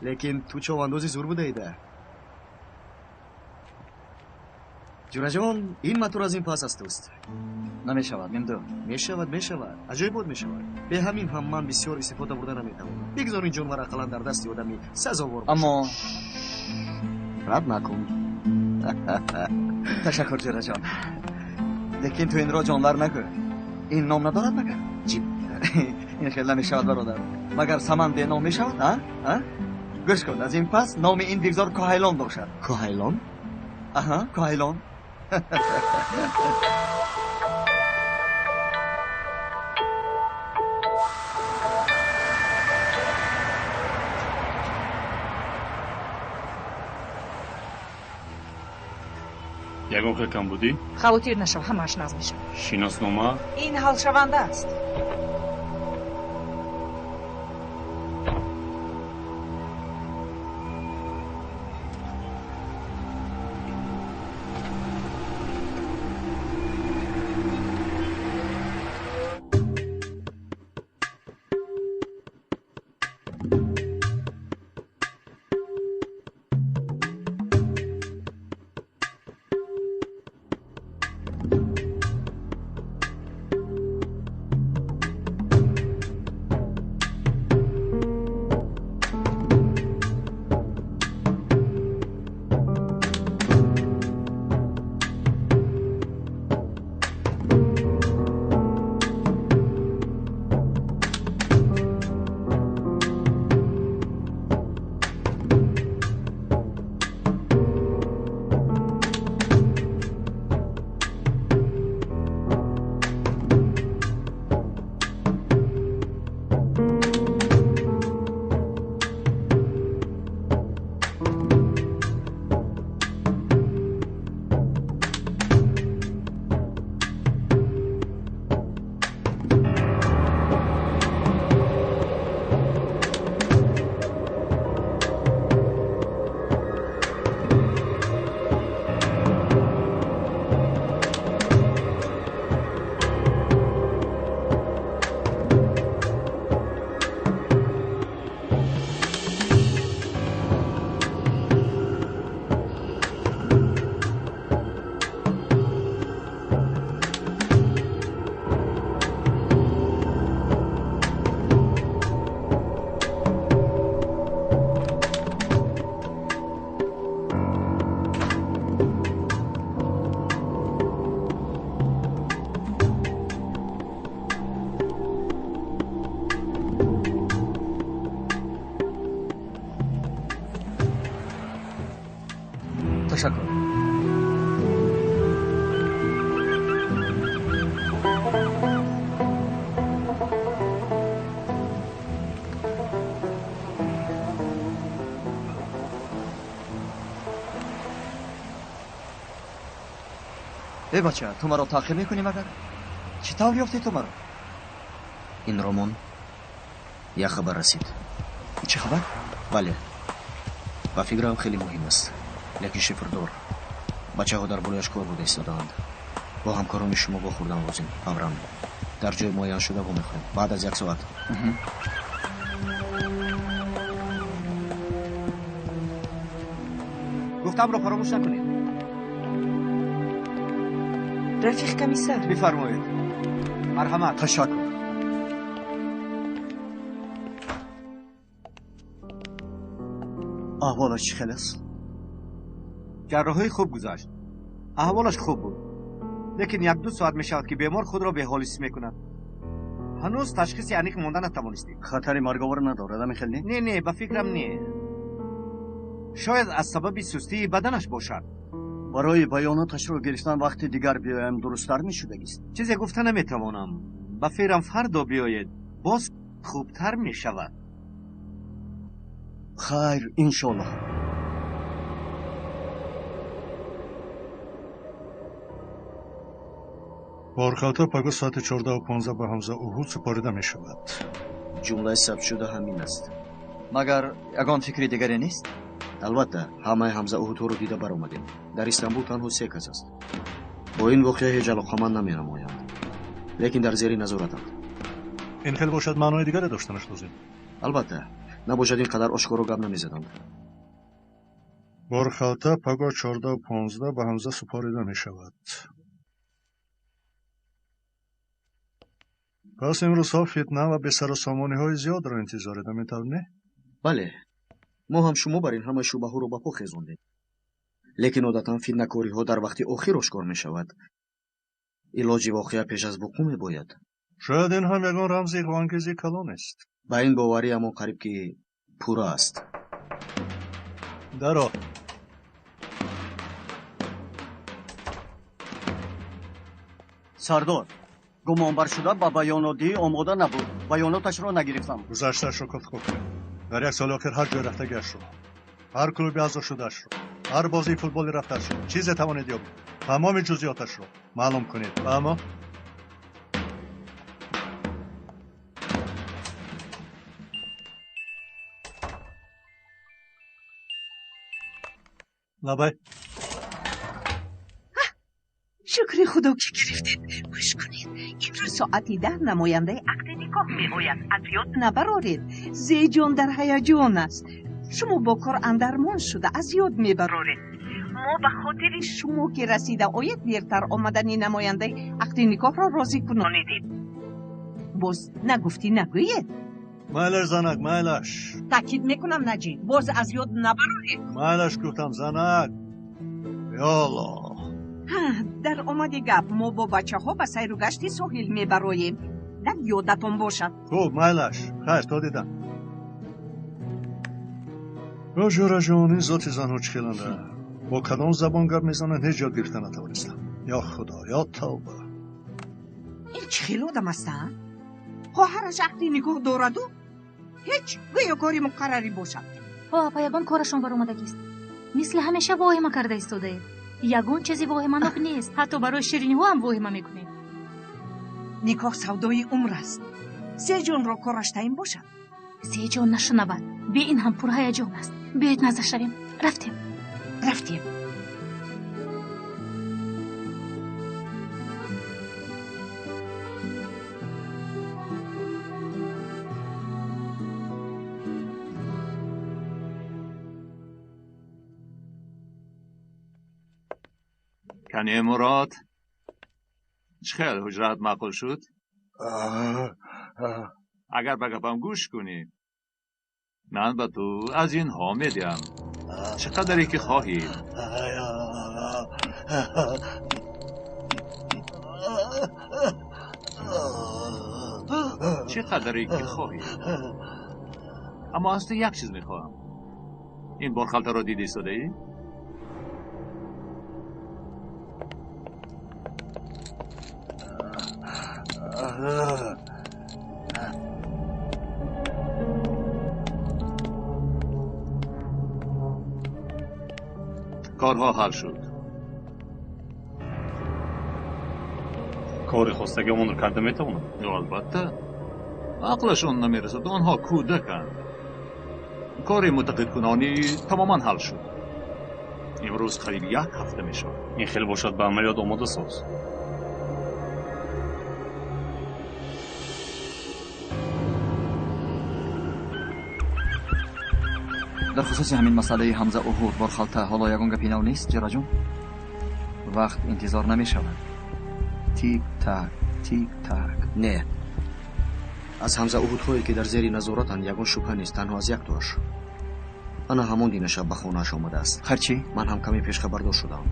Лекин ту човандози зур будаида. Ҷураҷон, ин матур аз ин пас аз туст. Намешавад, мемду. Мешавад, мешавад. Аҷоибот мешавад. Бе ҳамин ҳам ман бисёр истифода бурда наметавонам. Бигзор ин ҷонвар ақаллан дар дасти одами сазовор бошад. Аммо рад накун. Ташаккур, ҷураҷон. Лекин ту инро ҷонвар нагӯ. Ин ном надорад магар? Ҷиб. Ин хел намешавад, бародар. Магар саман беном мешавад, а? А? Гӯш кун, аз ин пас номи ин бигзор Коҳайлон бошад. Коҳайлон? Аҳа, Коҳайлон. Ягон хел камбудӣ? Хавотир нашав, ҳамааш наз мешавад. Шиноснома? Ин ҳалшаванда аст. Ташаккур. Э бача, ту маро таъқиб мекунӣ магар? Чӣ тавр ёфтӣ ту маро? Ин ромон як хабар расид. Чӣ хабар? Бале. Ба фикрам хеле муҳим аст. Лекин шифрдор. Бачаҳо дар болояш кор буда истодаанд. Бо ҳамкорони шумо вохӯрдан лозим. Фавран. Дар ҷои муайяншуда вомехӯрем. Баъд аз як соат. Гуфтамро фаромӯш накунед. Рафиқ комиссар. Бифармоед. Марҳамат. Ташаккур. Аҳволаш чӣ хел аст? Ҷарроҳӣ хуб гузашт. Аҳволаш хуб буд. Лекин як-ду соат мешавад, ки бемор худро беҳол ҳис мекунад. Ҳанӯз ташхиси аниқ монда натавонистем. Хатари марговар надорад, ами хел не? Не, не, ба фикрам не. Шояд аз сабаби сустии баданаш бошад. Барои баёноташро гирифтан вақти дигар биёям дурусттар мешудагист. Чизе гуфта наметавонам. Ба фикрам фардо биёед, боз хубтар мешавад. Хайр, иншоллоҳ. Борхалта пагоҳ соати 14:15 ба Ҳамза Уҳуд супорида мешавад. Ҷумлаи сабтшуда ҳамин аст. Магар ягон фикри дигаре нест? Албатта, ҳамаи Ҳамза Уҳудҳоро дида баромадем. Дар Истанбул танҳо се кас аст. Бо ин воқеа ҳеҷ алоқаманд наменамоянд, лекин дар зери назоратанд. Ин хел бошад, маънои дигаре доштанаш лозим. Албатта, набошад ин қадар ошкоро гап намезаданд. Борхалта пагоҳ 14:15 ба Ҳамза супорида мешавад. Пас имрӯзҳо фитна ва бесарусомониҳои зиёдро интизоред, ҳамин тавр не? Бале, мо ҳам шумо бар ин ҳама шубаҳоро ба по хезондем. Лекин одатан фитнакориҳо дар вақти охир ошкор мешавад. Илоҷи воқеа пеш аз вуқӯъ мебояд. Шояд ин ҳам ягон рамзи иғвоангези калон аст. Ба ин бовариамон қариб ки пурра аст. Даро. Сардор, гумонбаршуда ба баёнотдиҳӣ омода набуд. Баёноташро нагирифтам. Гузаштаашро кофтуков кунед. Дар як соли охир ҳар ҷой рафтагиашро, ҳар клуби аъзо шудаашро, ҳар бозии футболи рафтаашро, чизе тавонед ёбед, тамоми ҷузъиёташро маълум кунед. Аммо лабай. Шукри худо ки гирифтед. Гӯш кунед, имрӯз соати 10 намояндаи ақди никоҳ меояд. Аз ёд набароред. Зеҷон дар ҳаяҷон аст. Шумо бо кор андармон шуда аз ёд мебароред. Мо ба хотири шумо ки расида оед дертар омадани намояндаи ақди никоҳро розӣ кунонидем. Боз нагуфтӣ нагӯед. Майлаш, занак, майлаш. Таъкид мекунам, Наҷиб, боз аз ёд набароред. Майлаш гуфтам, занак. Ё Аллоҳ. Дар омади гап мо бо бачаҳо ба сайру гашти соҳил мебароем. Дар ёдатон бошад. Хуб, майлаш. Хайр, то дидам. Ё ҷӯраҷон, ин зоти занҳо чӣ хеланда? Бо кадом забон гап мезананд, ҳеҷ ёд гирифта натавонистам. Ё Худо, ё тавба. Ин чӣ хел одам аст, а? Хоҳараш ақди никоҳ дораду? Ҳеҷ, гӯё кори муқаррарӣ бошад. Ҳо, апа, ягон корашон баромадагист. Мисли ҳамеша воҳима карда истодаед. Ягон чизи воҳиманок нест. Ҳатто барои шириниҳо ҳам воҳима мекунед. Никоҳ савдои умр аст. Сеҷонро кораш таъин бошад. Сеҷон нашунавад. Бе ин ҳам пурҳаяҷон аст. Биёед назар шавем. Рафтем. Рафтем. Кане Мурод, чӣ хел ҳуҷрат маъқул шуд? Агар ба гапам гӯш кунӣ, ман ба ту аз инҳо медиҳам. Чӣ қадаре ки хоҳӣ. Чӣ қадаре ки хоҳӣ. Аммо аз ту як чиз мехоҳам. Ин борхалтаро дида истодаӣ? Корҳо ҳал шуд. Кори хостагиамонро карда метавонам? Албатта. Ақлашон намерасад, онҳо кӯдаканд. Кори мутақидкунонӣ тамоман ҳал шуд. Имрӯз қариб як ҳафта мешавад. Ин хел бошад, ба амалиёт омода соз. Дар хусуси ҳамин масъалаи Ҳамза Уҳуд борхалта ҳоло ягон гапи нав нест, ҷараҷон? Вақт интизор намешавад. Тик так, тик так. Не, аз Ҳамза Уҳудҳое ки дар зери назоратанд ягон шубҳа нест, танҳо аз яктоаш. Ана ҳамон дина шаб ба хонааш омадааст. Харчи? Ман ҳам каме пешхабардор шудам,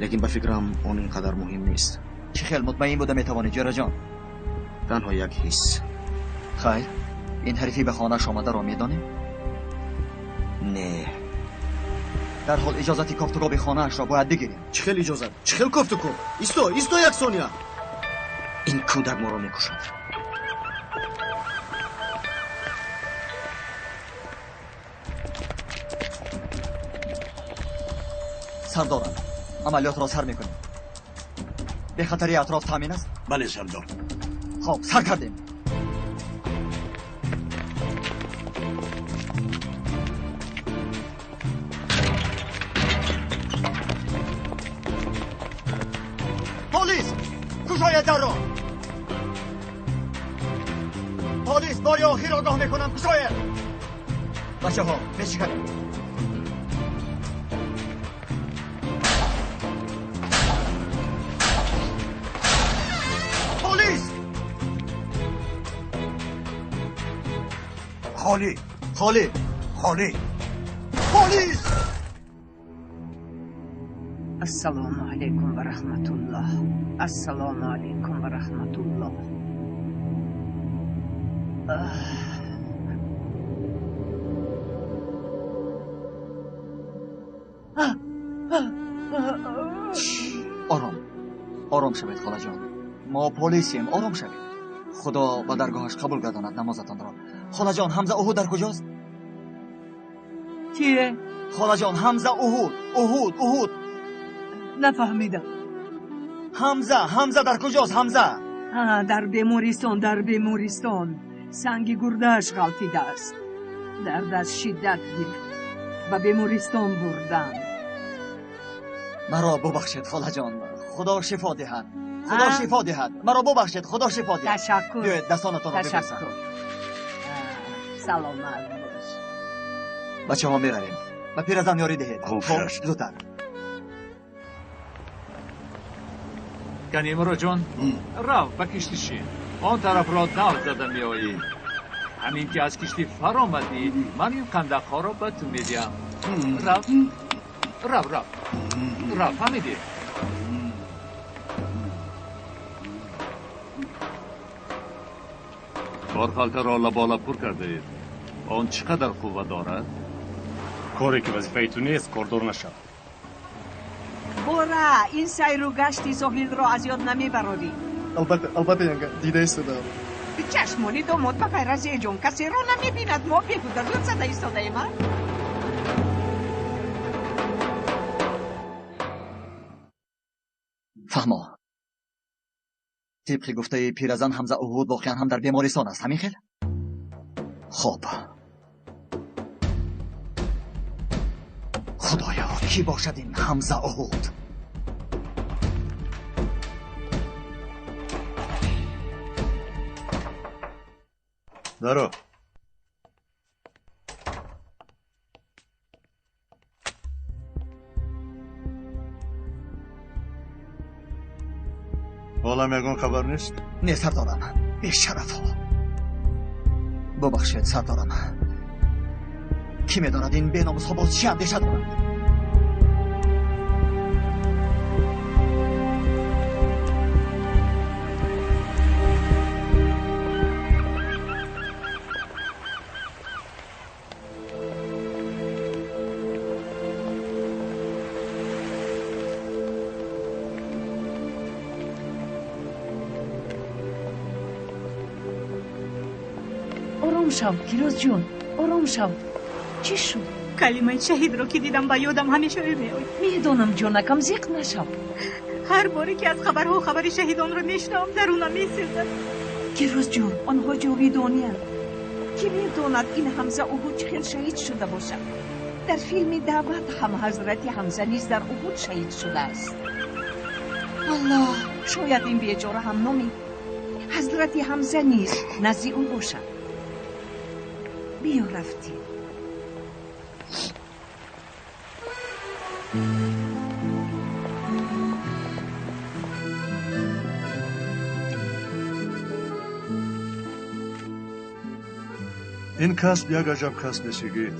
лекин ба фикрам он ин қадар муҳим нест. Чӣ хел мутмаин буда метавонӣ, ҷараҷон? Танҳо як ҳис. Хайр, ин ҳарифи ба хонааш омадаро медонем? Не. Дарҳол иҷозати кофтукоби хонаашро бояд бигирем. Чӣ хел иҷозат? Чӣ хел кофтукоб? Исто, исто як сония. Ин кӯдак моро мекушад. Сардорам, амалиётро сар мекунем. Бехатарии атроф таъмин аст? Бале, сардор. Хоб, сар кардем. Полис! Кушоед дарро! охир огоҳ мекунам. Кушоед. Бачаҳо, мешиканем. Полис! Холӣ! Холӣ! Холӣ! Полис! Ассалому алайкум ва раҳматуллоҳ. Ассалому алайкум ва раҳматуллоҳ. Ором, ором шавед, холаҷон. Мо полисем, ором шавед. Худо ба даргоҳаш қабул гардонад намозатонро. Холаҷон, Ҳамза Уҳуд дар куҷост? Кие? Холаҷон, Ҳамза Уҳуд, Уҳуд, Уҳуд. Нафаҳмидам. Ҳамза, Ҳамза дар куҷост, Ҳамза? Дар бемористон, дар бемористон. Санги гурдааш ғалтидааст. Дардаш шиддат гирифт. Ба бемористон бурданд. Маро бубахшед, холаҷон. Худо шифо диҳад. Худо шифо диҳад. Маро бубахшед, Худо шифо диҳад. Ташаккур. Биёед дастонатонро бибӯсам. Ташаккур. Саломат бош. Бачаҳо, меравем. Ба пиразан ёрӣ диҳед. Хуб, зудтар. Канимуроҷон, рав ба киштӣ шин. Он тарафро дав зада меоӣ. Ҳамин ки аз киштӣ фаромадӣ, ман ин қандақҳоро ба ту медиҳам. Рав, рав, рав, рав, фаҳмидӣ? Борхалтаро лаболаб пур кардаед. Он чӣ қадар қувва дорад? Коре ки вазифаи ту нест, кордор нашав. Бора, ин сайру гашти соҳилро аз ёд намебарорӣ. Албатта, албатта, янга, дида истодаам. Чашмони домод ба ғайр аз Зеҷон касеро намебинад. Мо беҳуда зуд зада истодаем, а? Фаҳмо. Тибқи гуфтаи пиразан, Ҳамза Уҳуд воқеан ҳам дар бемористон аст, ҳамин хел? Хоб. Худоё, кӣ бошад ин Ҳамза Уҳуд? Даро. Ҳолам ягон хабар нест? Не, сардорам. Бешарафҳо. Бубахшед, сардорам. Кӣ медонад ин беномусҳо боз чӣ андеша доранд? Ором шав, Гирозҷон, ором шав. Чӣ шуд? Калимаи шаҳидро ки дидам, ба ёдам ҳамеша ӯ меояд. Медонам, ҷонакам, зиқ нашав. Ҳар боре ки аз хабарҳо хабари шаҳидонро мешунавам, дарунам месӯзад. Гирозҷон, онҳо ҷовидониянд. Кӣ медонад ин Ҳамза Уҳуд чӣ хел шаҳид шуда бошад? Дар филми Даъват ҳам ҳазрати Ҳамза низ дар Уҳуд шаҳид шудааст. Аллоҳ, шояд ин бечора ҳам номи ҳазрати Ҳамза низ назди ӯ бошад. Биё, рафтем. Ин касб як аҷаб касбе, Сигит.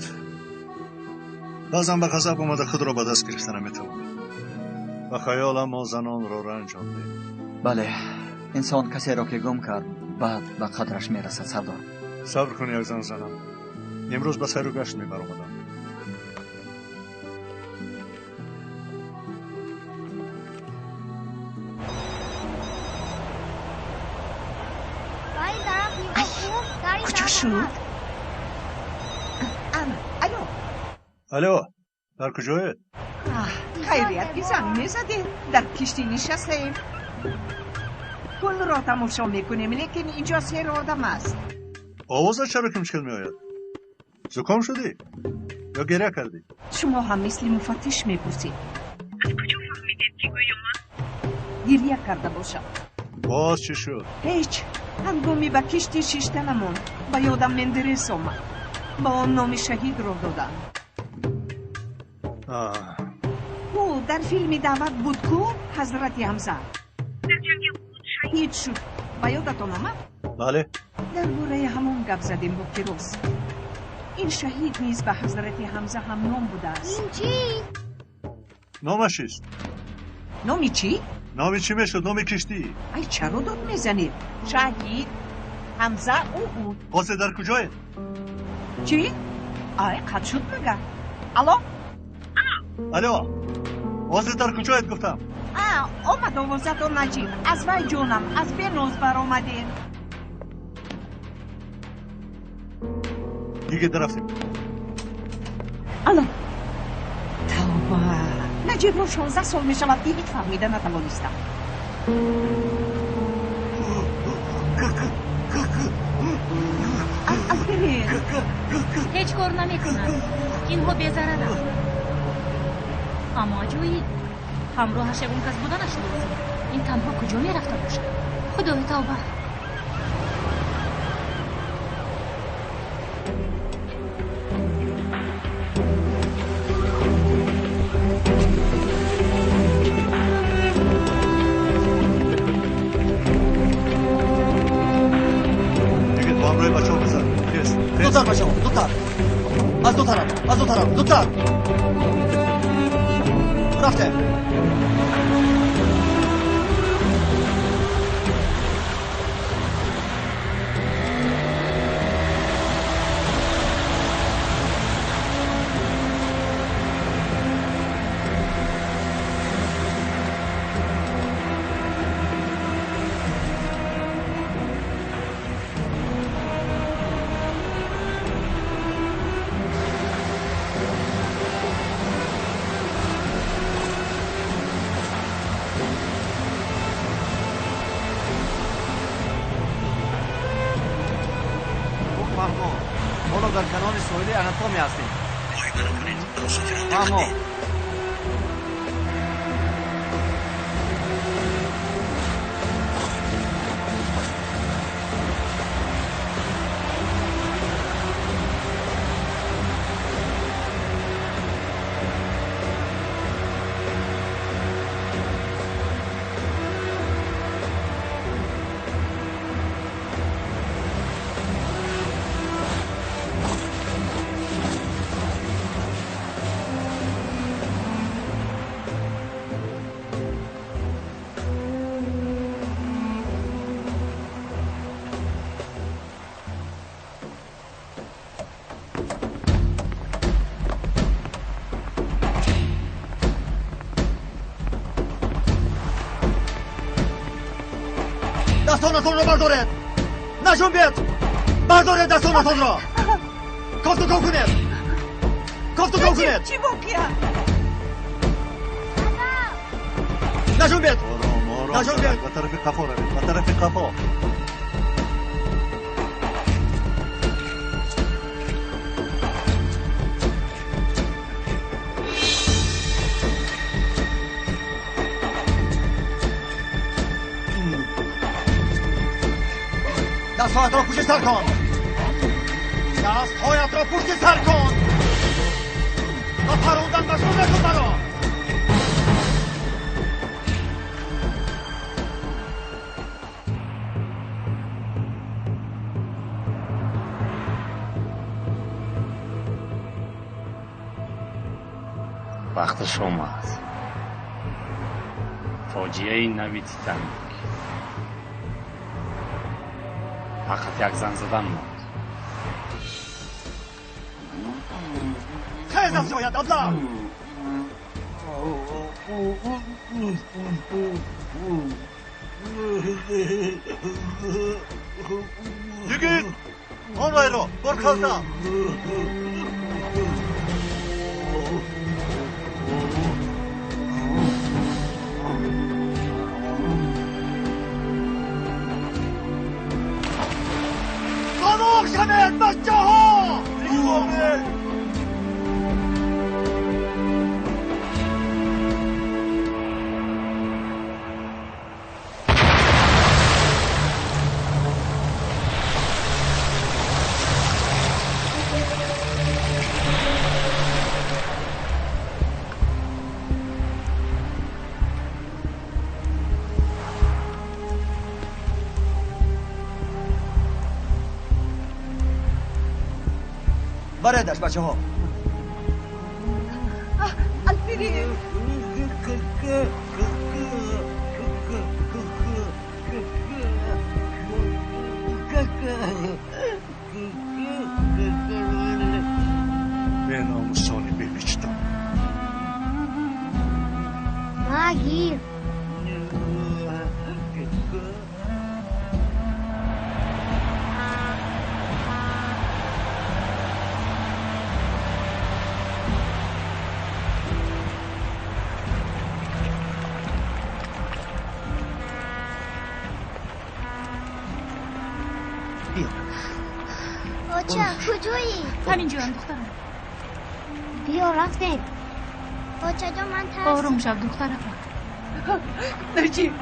Баъзан ба ғазаб омада худро ба даст гирифта наметавонем. Ба хаёлам мо занонро ранҷондем. Бале, инсон касеро ки гум кард, баъд ба қадраш мерасад, сардор. Сабр кун, як зан занам. Имрӯз ба сайру гашт мебаромадам. Куҷо шуд? Ана, алло. Алло, дар куҷоед? Хайрият ки занг мезадем. Дар киштӣ нишастаем. Пулро тамошо мекунем, лекин инҷо сер одам аст. Овозат чаро ки мушкил меояд? Зуком шудӣ ё гиря кардӣ? Шумо ҳам мисли муфаттиш мепурсед. Аз куҷо фаҳмидед ки гӯё ман гиря карда бошам? Боз чӣ шуд? Ҳеҷ. Ҳангоми ба киштӣ шиштанамон Ба ёдам Мендерес омад. Ба он номи шаҳидро доданд. Ӯ дар филми даъват буд ку, ҳазрати Ҳамза. Дар ҷанги Уҳуд шаҳид шуд. Ба ёдатон омад? Бале. Дар бораи ҳамон гап задем бо Фирӯз. Ин шаҳид низ ба ҳазрати Ҳамза ҳамном будааст. Ин чӣ? Номаш чист? Номи чӣ? Номи чӣ мешуд? Номи киштӣ. Ай, чаро дод мезанед? Шаҳид Ҳамза Уҳуд. Ҳозир дар куҷоед? Чӣ? Ай, қатъ шуд магар? Алло? Алло, ҳозир дар куҷоед гуфтам? Омад овозатон Наҷиб. Аз вай ҷонам, аз беноз баромадем. Йигит, рафтем. Алло. Тавба. Наҷибро 16 сол мешавад ки ҳеҷ фаҳмида натавонистам. Аспирин. Ҳеҷ кор намекунад. Инҳо безараранд. Аммо аҷоиб. Ҳамроҳаш ягон кас буданаш лозим. Ин танҳо куҷо мерафта бошад? Худои тавба. Йигит, бо ҳамроҳи бачаҳо бизан. Тез, тез. Зудтар бачаҳо, зудтар. Аз ду тараф, аз ду тараф, зудтар. Рафтем. Фаҳмо, ҳоло дар канори соҳили Анатомия ҳастем. Воҳима накунед, ба мусофирон диққат Фаҳмо. диҳед. Дастонатонро бардоред! Наҷунбед! Бардоред дастонатонро! Кофтуков кунед! Кофтуков кунед! Чӣ воқеа? Наҷунбед! Ором, ором. Наҷунбед! Ба тарафи қафо равед, ба тарафи қафо. Дастҳоятро пушти сар кун! Дастҳоятро пушти сар кун! Ба парондан машғул накун маро! Вақташ омад. Фоҷиаи нави Титаник. Фақат як зан задан монд. Хез аз ҷоят, аблаҳ! Йигит, он вайро, бор халта. Хомӯш шавед, бачаҳо! Бихобед! Баредаш, бачаҳо. Алферен! Беномусони бевиҷдон. Нагир. Оча, куҷоӣ? Ҳамин ҷоям, духтарам. Биё, рафтем. Очаҷон, ман тарсидам. Ором шав, духтарам. Наҷиб,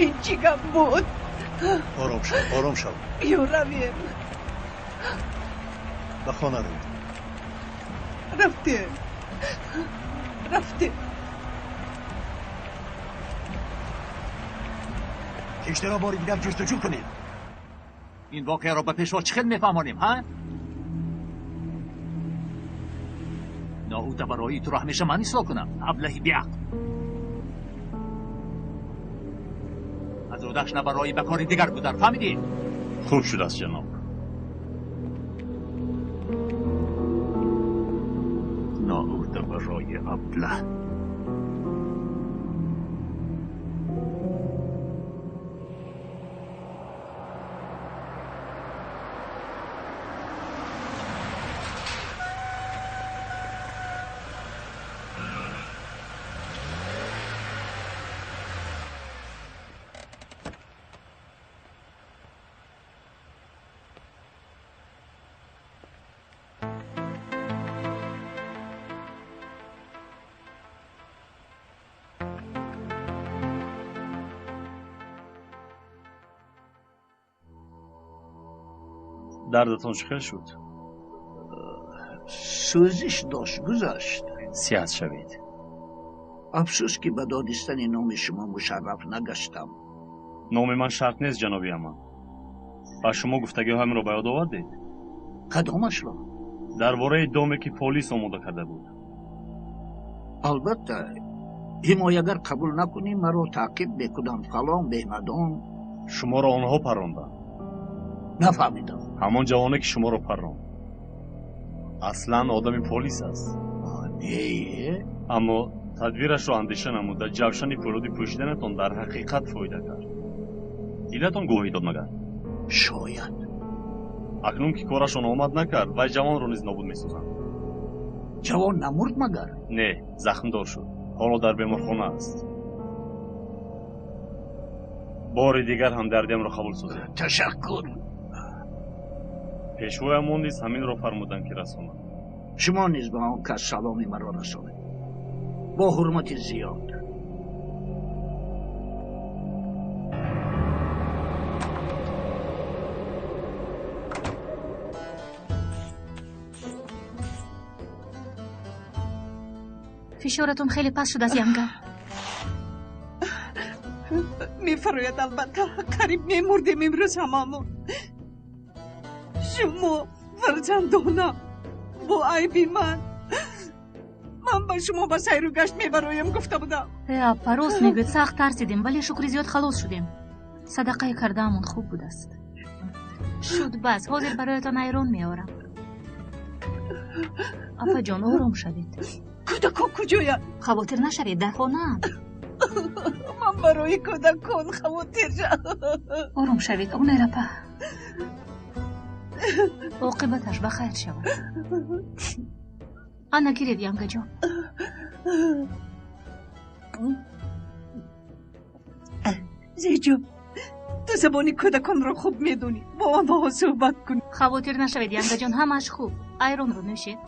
ин чӣ гап буд? Ором шав, ором шав. Биё, равем. Ба хона равем. Рафтем, рафтем. Киштиро бори дигар ҷустуҷӯ кунед. Ин воқеаро ба пешво чӣ хел мефаҳмонем, ҳа? Ноуда барои туро ҳамеша ман ислоҳ кунам, аблаҳи беақл. Аз одаш набарои ба кори дигар гудар, фаҳмидӣ? Хуб шудааст, ҷаноб. Ноуда барои аблаҳ. Дардатон чӣ хел шуд? Сӯзиш дошт, гузашт. Сиҳат шавед. Афсӯс, ки ба додистани номи шумо мушарраф нагаштам. Номи ман шарт нест, ҷаноби Аман. Ба шумо гуфтагиҳоямро ба ёд овардед? Кадомашро? Дар бораи доме, ки полис омода карда буд. Албатта, ҳимоягар қабул накунӣ, маро таъқиб мекунанд, фалон беҳмадон. Шуморо онҳо парронданд. Нафаҳмидам. Ҳамон ҷавоне, ки шуморо парронд, аслан одами полис аст. Не. Аммо тадбирашро андеша намуда, ҷавшани фӯлоди пӯшиданатон дар ҳақиқат фоида кард. Дилатон гувоҳӣ дод магар? Шояд. Акнун ки корашон омад накард, вай ҷавонро низ нобуд месозанд. Ҷавон намурд магар? Не, захмдор шуд. Ҳоло дар беморхона аст. Бори дигар ҳамдардиамро қабул созед. Ташаккур. Пешвоямон низ ҳаминро фармуданд, ки расонад. Шумо низ ба он кас саломи маро расонед. Бо ҳурмати зиёд. Фишоратон хеле паст шудааст, янга. Мефарояд, албатта. Қариб мемурдем имрӯз ҳамамон. Шумо фарзандонам, бо айби ман. Ман ба шумо ба сайру гашт мебароям гуфта будам. Э, апа, рост мегӯед, сахт тарсидем, вале шукри зиёд халос шудем. Садақаи кардаамон хуб будааст. Шуд бас, ҳозир бароятон айрон меорам. Апаҷон, ором шавед. Кӯдакон куҷоянд? Хавотир нашавед, дар хонаам. Ман барои кӯдакон хавотир шавам. Ором шавед, Умер апа. Оқибаташ ба хайр шавад. Ана гиред, янгаҷон. Зеҷон, ту забони кӯдаконро хуб медонӣ. Бо онҳо суҳбат кун. Хавотир нашавед, янгаҷон, ҳамааш хуб. Айронро нӯшед.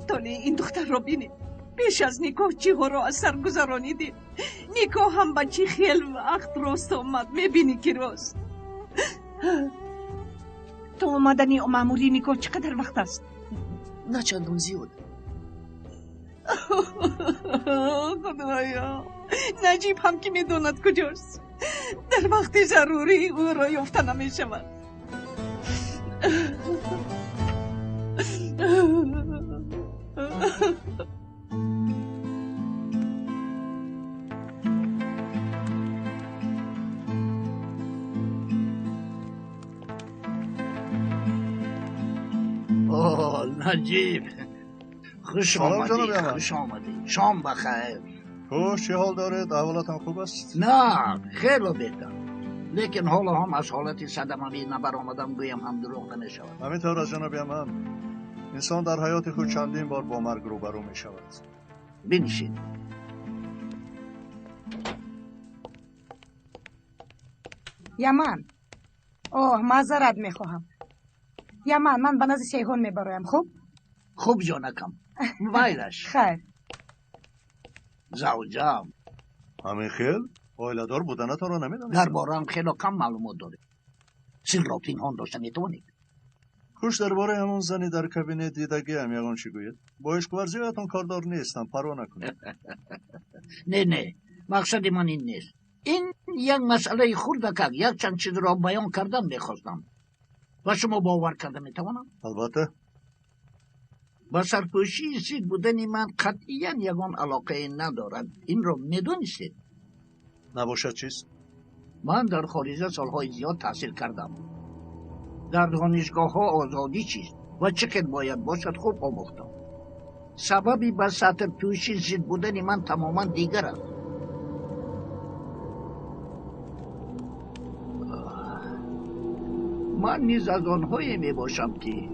Толеи ин духтарро бинед. Пеш аз никоҳ чиҳоро аз сар гузаронидем. Никоҳ ҳам ба чӣ хел вақт рост омад, мебинӣ ки рост. То омадани маъмури никоҳ чӣ қадар вақт аст? На чандон зиёд. Худоё, Наҷиб ҳам ки медонад куҷост. Дар вақти зарурӣ ӯро ёфта намешавад. نجیب خوش آمدی، خوش آمدی. شام بخیر. خوش، چه حال دارید؟ احوالتان خوب است؟ نه خیلی بهتر، لیکن حالا هم از حالت صدمه نبرآمدم گویم هم دروغ نمیشود. همینطور از جناب یمن، انسان در حیات خود چندین بار با مرگ روبرو می شود. بنشین. یمن، اوه معذرت میخواهم. یمن، من به نزد سیحون میبرایم. خوب؟ خوب جانکم، وایرش. خیر. زوجم همین خیل عائله‌دار بودنتان را نمیدانستم. درباره‌ام خیلی کم معلومات دارید. سر را پنهان داشته میتوانید. خوش، درباره همون زنی در کابینه دیدگی هم یگان چی گوید؟ با عشق ورزیاتان کاردار نیستم، پروا نکنید. نه نه، مقصد من این نیست. این یک مسئله خردک، یک چند چیز را بیان کردن میخواستم. و شما باور کرده میتوانم؟ البته. با سرپوشی زید بودن من قطعا یگان علاقه ندارد. این را میدونستید؟ نباشد چیز؟ من در خارجه سالهای زیاد تحصیل کردم. در دانشگاه ها آزادی چیست و چقدر باید باشد خوب آموختم. سببی به سطر پوشی زید بودن من تماما دیگر است. من نیز از آنهایی می باشم که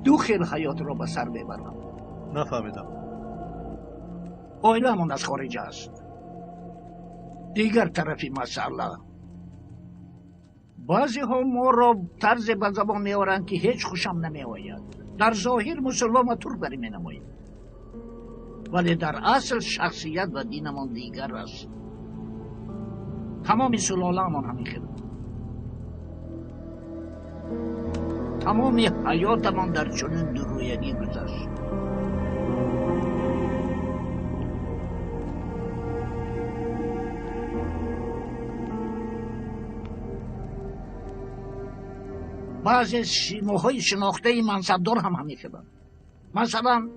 دو خیل حیات را به سر میبرم. نفهمیدم. عائله‌مان از خارج است. دیگر طرفی مسئله، بعضی ها ما را طرز به زبان میآورند که هیچ خوشم نمی آید. در ظاهر مسلمان و ترک بری می نماییم، ولی در اصل شخصیت و دینمان دیگر است. تمام سلاله‌مان همین خیلی، تمام حیاتمان در چنین درویگی گذشت. بعضی سیماهای شناخته منصبدار هم همین خیلی. مثلا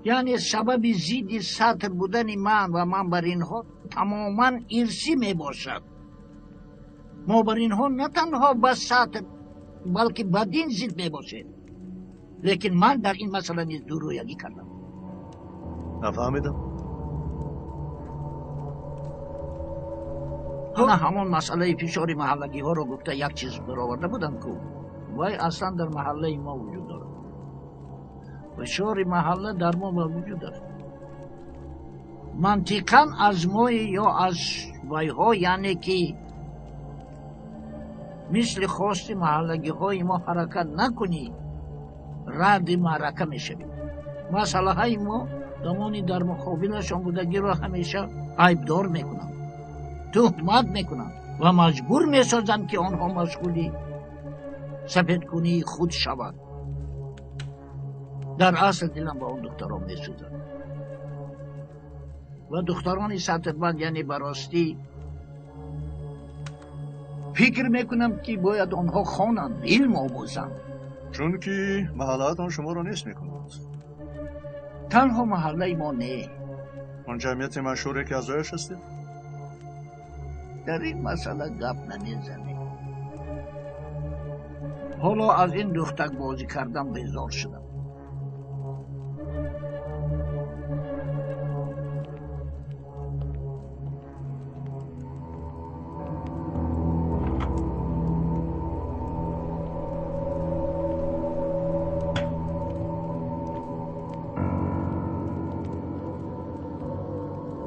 یعنی سبب زید سطر بودن من و من بر اینها تماما ارثی می باشد. ما بر اینها نه تنها به سطر بلکه به دین زید می باشد. لیکن من در این مسئله نیز دورویگی کردم. نفهمیدم. نه همان مسئله فشار محلگی ها رو گفته یک چیز برآورده بودم که وای اصلا در محله ما وجود دارد. فشار محله در ما وجود دارد. منطقا از ما یا از وایها، یعنی که مثل خواست محلگی های ما حرکت نکنی رد معرکه میشوی. مسئله های ما دمانی در مقابلشان بودگی را همیشه عیبدار میکنند، تهمت میکنند و مجبور میسازند که آنها مشغولی سفیدکنی خود شود. در اصل دلم با آن دختران میسوزد و دختران سطربند، یعنی براستی فکر میکنم که باید آنها خوانند، علم آموزند. چون که محله‌تان شما را نیست میکند. تنها محله ما نه. آن جمعیت مشهوری که اعضایش هستید؟ در این مسئله گپ نمیزنیم. حالا از این دختک بازی کردم بیزار شدم.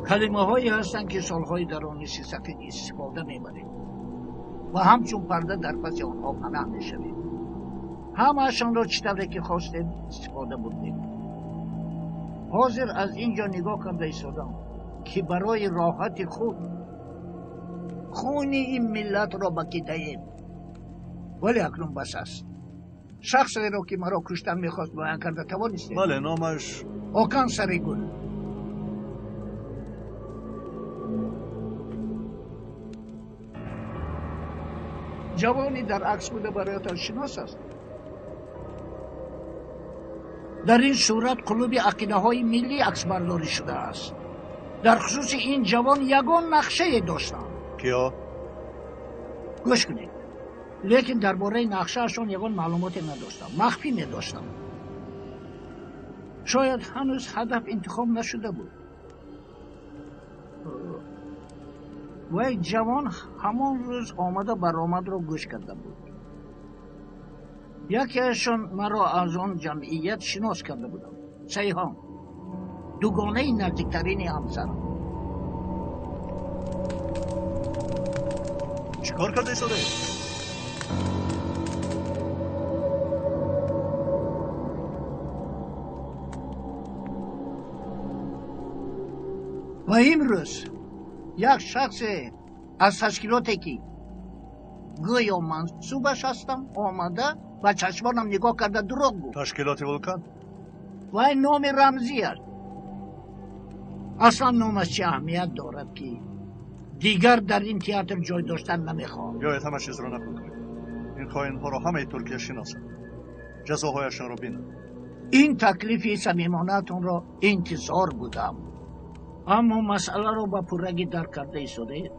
کلمه هایی هستند که سالهای درونی سفید استفاده میبریم و همچون پرده در پس آنها پناه میشویم. همه‌شان را چطوری که خواستیم استفاده بردیم. حاضر از اینجا نگاه کرده ایستادم که برای راحت خود خون این ملت را بکیده‌ایم، ولی اکنون بس است. شخصی را که مرا کشتن میخواست بیان کرده توانستیم. بله، نامش آکان سریگل. Ҷавоне дар акс буда бароятон шинос аст. Дар ин сурат клуби ақидаҳои миллӣ аксбардорӣ шудааст. Дар хусуси ин ҷавон ягон нақшае доштам. Киё? Гӯш кунед. Лекин дар бораи нақшаашон ягон маълумоте надоштам. Махфӣ медоштам. Шояд ҳанӯз ҳадаф интихоб нашуда буд. Вай ҷавон ҳамон рӯз омада баромадро гӯш карда буд. Якеашон маро аз он ҷамъият шинос карда будам. Сайҳон, дугонаи наздиктарини ҳамсарам. Чӣ кор карда истодаед? Ва имрӯз як шахсе аз ташкилоте ки гӯё мансубаш ҳастам омада ба чашмонам нигоҳ карда дурӯғ гуфт. Ташкилоти Вулкан? Вай номи рамзӣ аст. Аслан номаш чӣ аҳамият дорад ки дигар дар ин театр ҷой доштан намехоҳам. Биёед ҳама чизро нақл кунем. Ин хоинҳоро ҳамаи Туркия шиносад. Ҷазоҳояшонро бинад. Ин таклифи самимонаатонро интизор будам. Аммо масъаларо ба пуррагӣ дарк карда истодаед.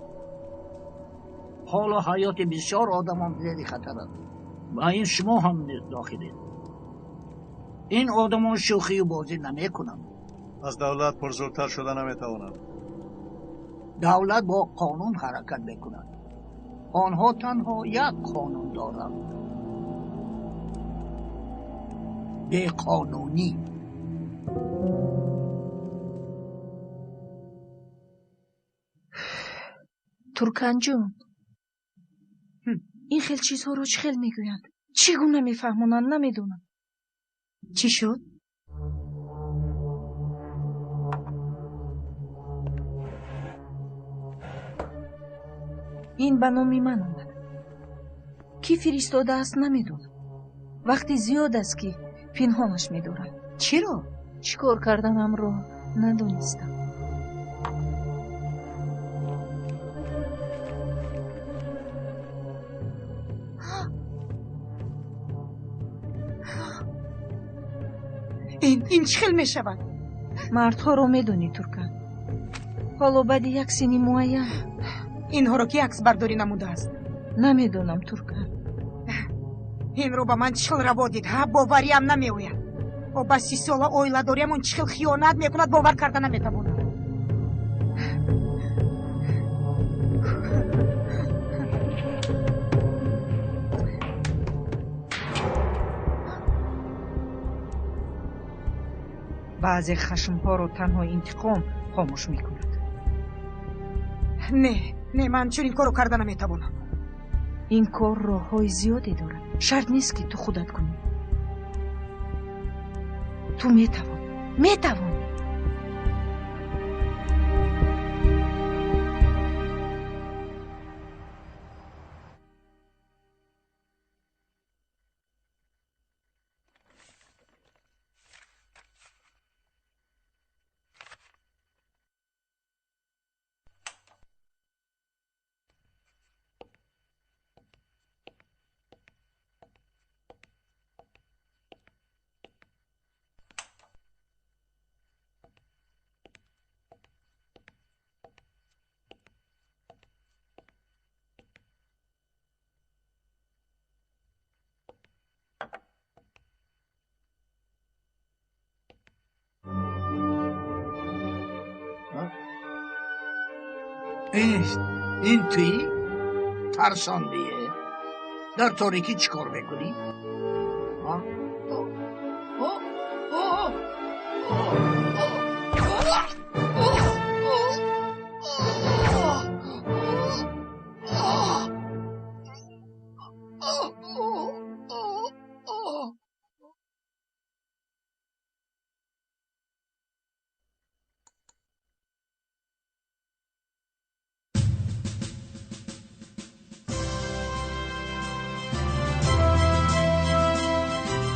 Ҳоло ҳаёти бисёр одамон зери хатар аст. Ба ин шумо ҳам дохилед. Ин одамон шӯхию бозӣ намекунанд. Аз давлат пурзӯртар шуда наметавонанд. Давлат бо қонун ҳаракат мекунад. Онҳо танҳо як қонун доранд. Беқонунӣ. Турканҷон, ин хел чизҳоро чӣ хел мегӯянд? Чӣ гуна мефаҳмонанд, намедонам. Чӣ шуд? Ин ба номи ман омад. Кӣ фиристодааст, намедонам. Вақти зиёд аст ки пинҳонаш медорам. Чиро? Чӣ кор карданамро надонистам. Ин чӣ хел мешавад? Мардҳоро медонӣ, Туркан. Ҳоло баъди як синни муайян. Инҳоро ки аксбардорӣ намудааст? Намедонам, Туркан. Инро ба ман чӣ хел раво дид, ҳа? Бовариам намеояд. О ба 30 сола оиладориам он чӣ хел хиёнат мекунад, бовар карда наметавонам. Баъзе хашмҳоро танҳо интиқом хомӯш мекунад. Не, не, ман чунин корро карда наметавонам. Ин кор роҳҳои зиёде дорад. Шарт нест ки ту худат кунӣ. Ту метавонӣ, метавонӣ. Ин туӣ? Тарсондие. Дар торикӣ чӣ кор мекунӣ?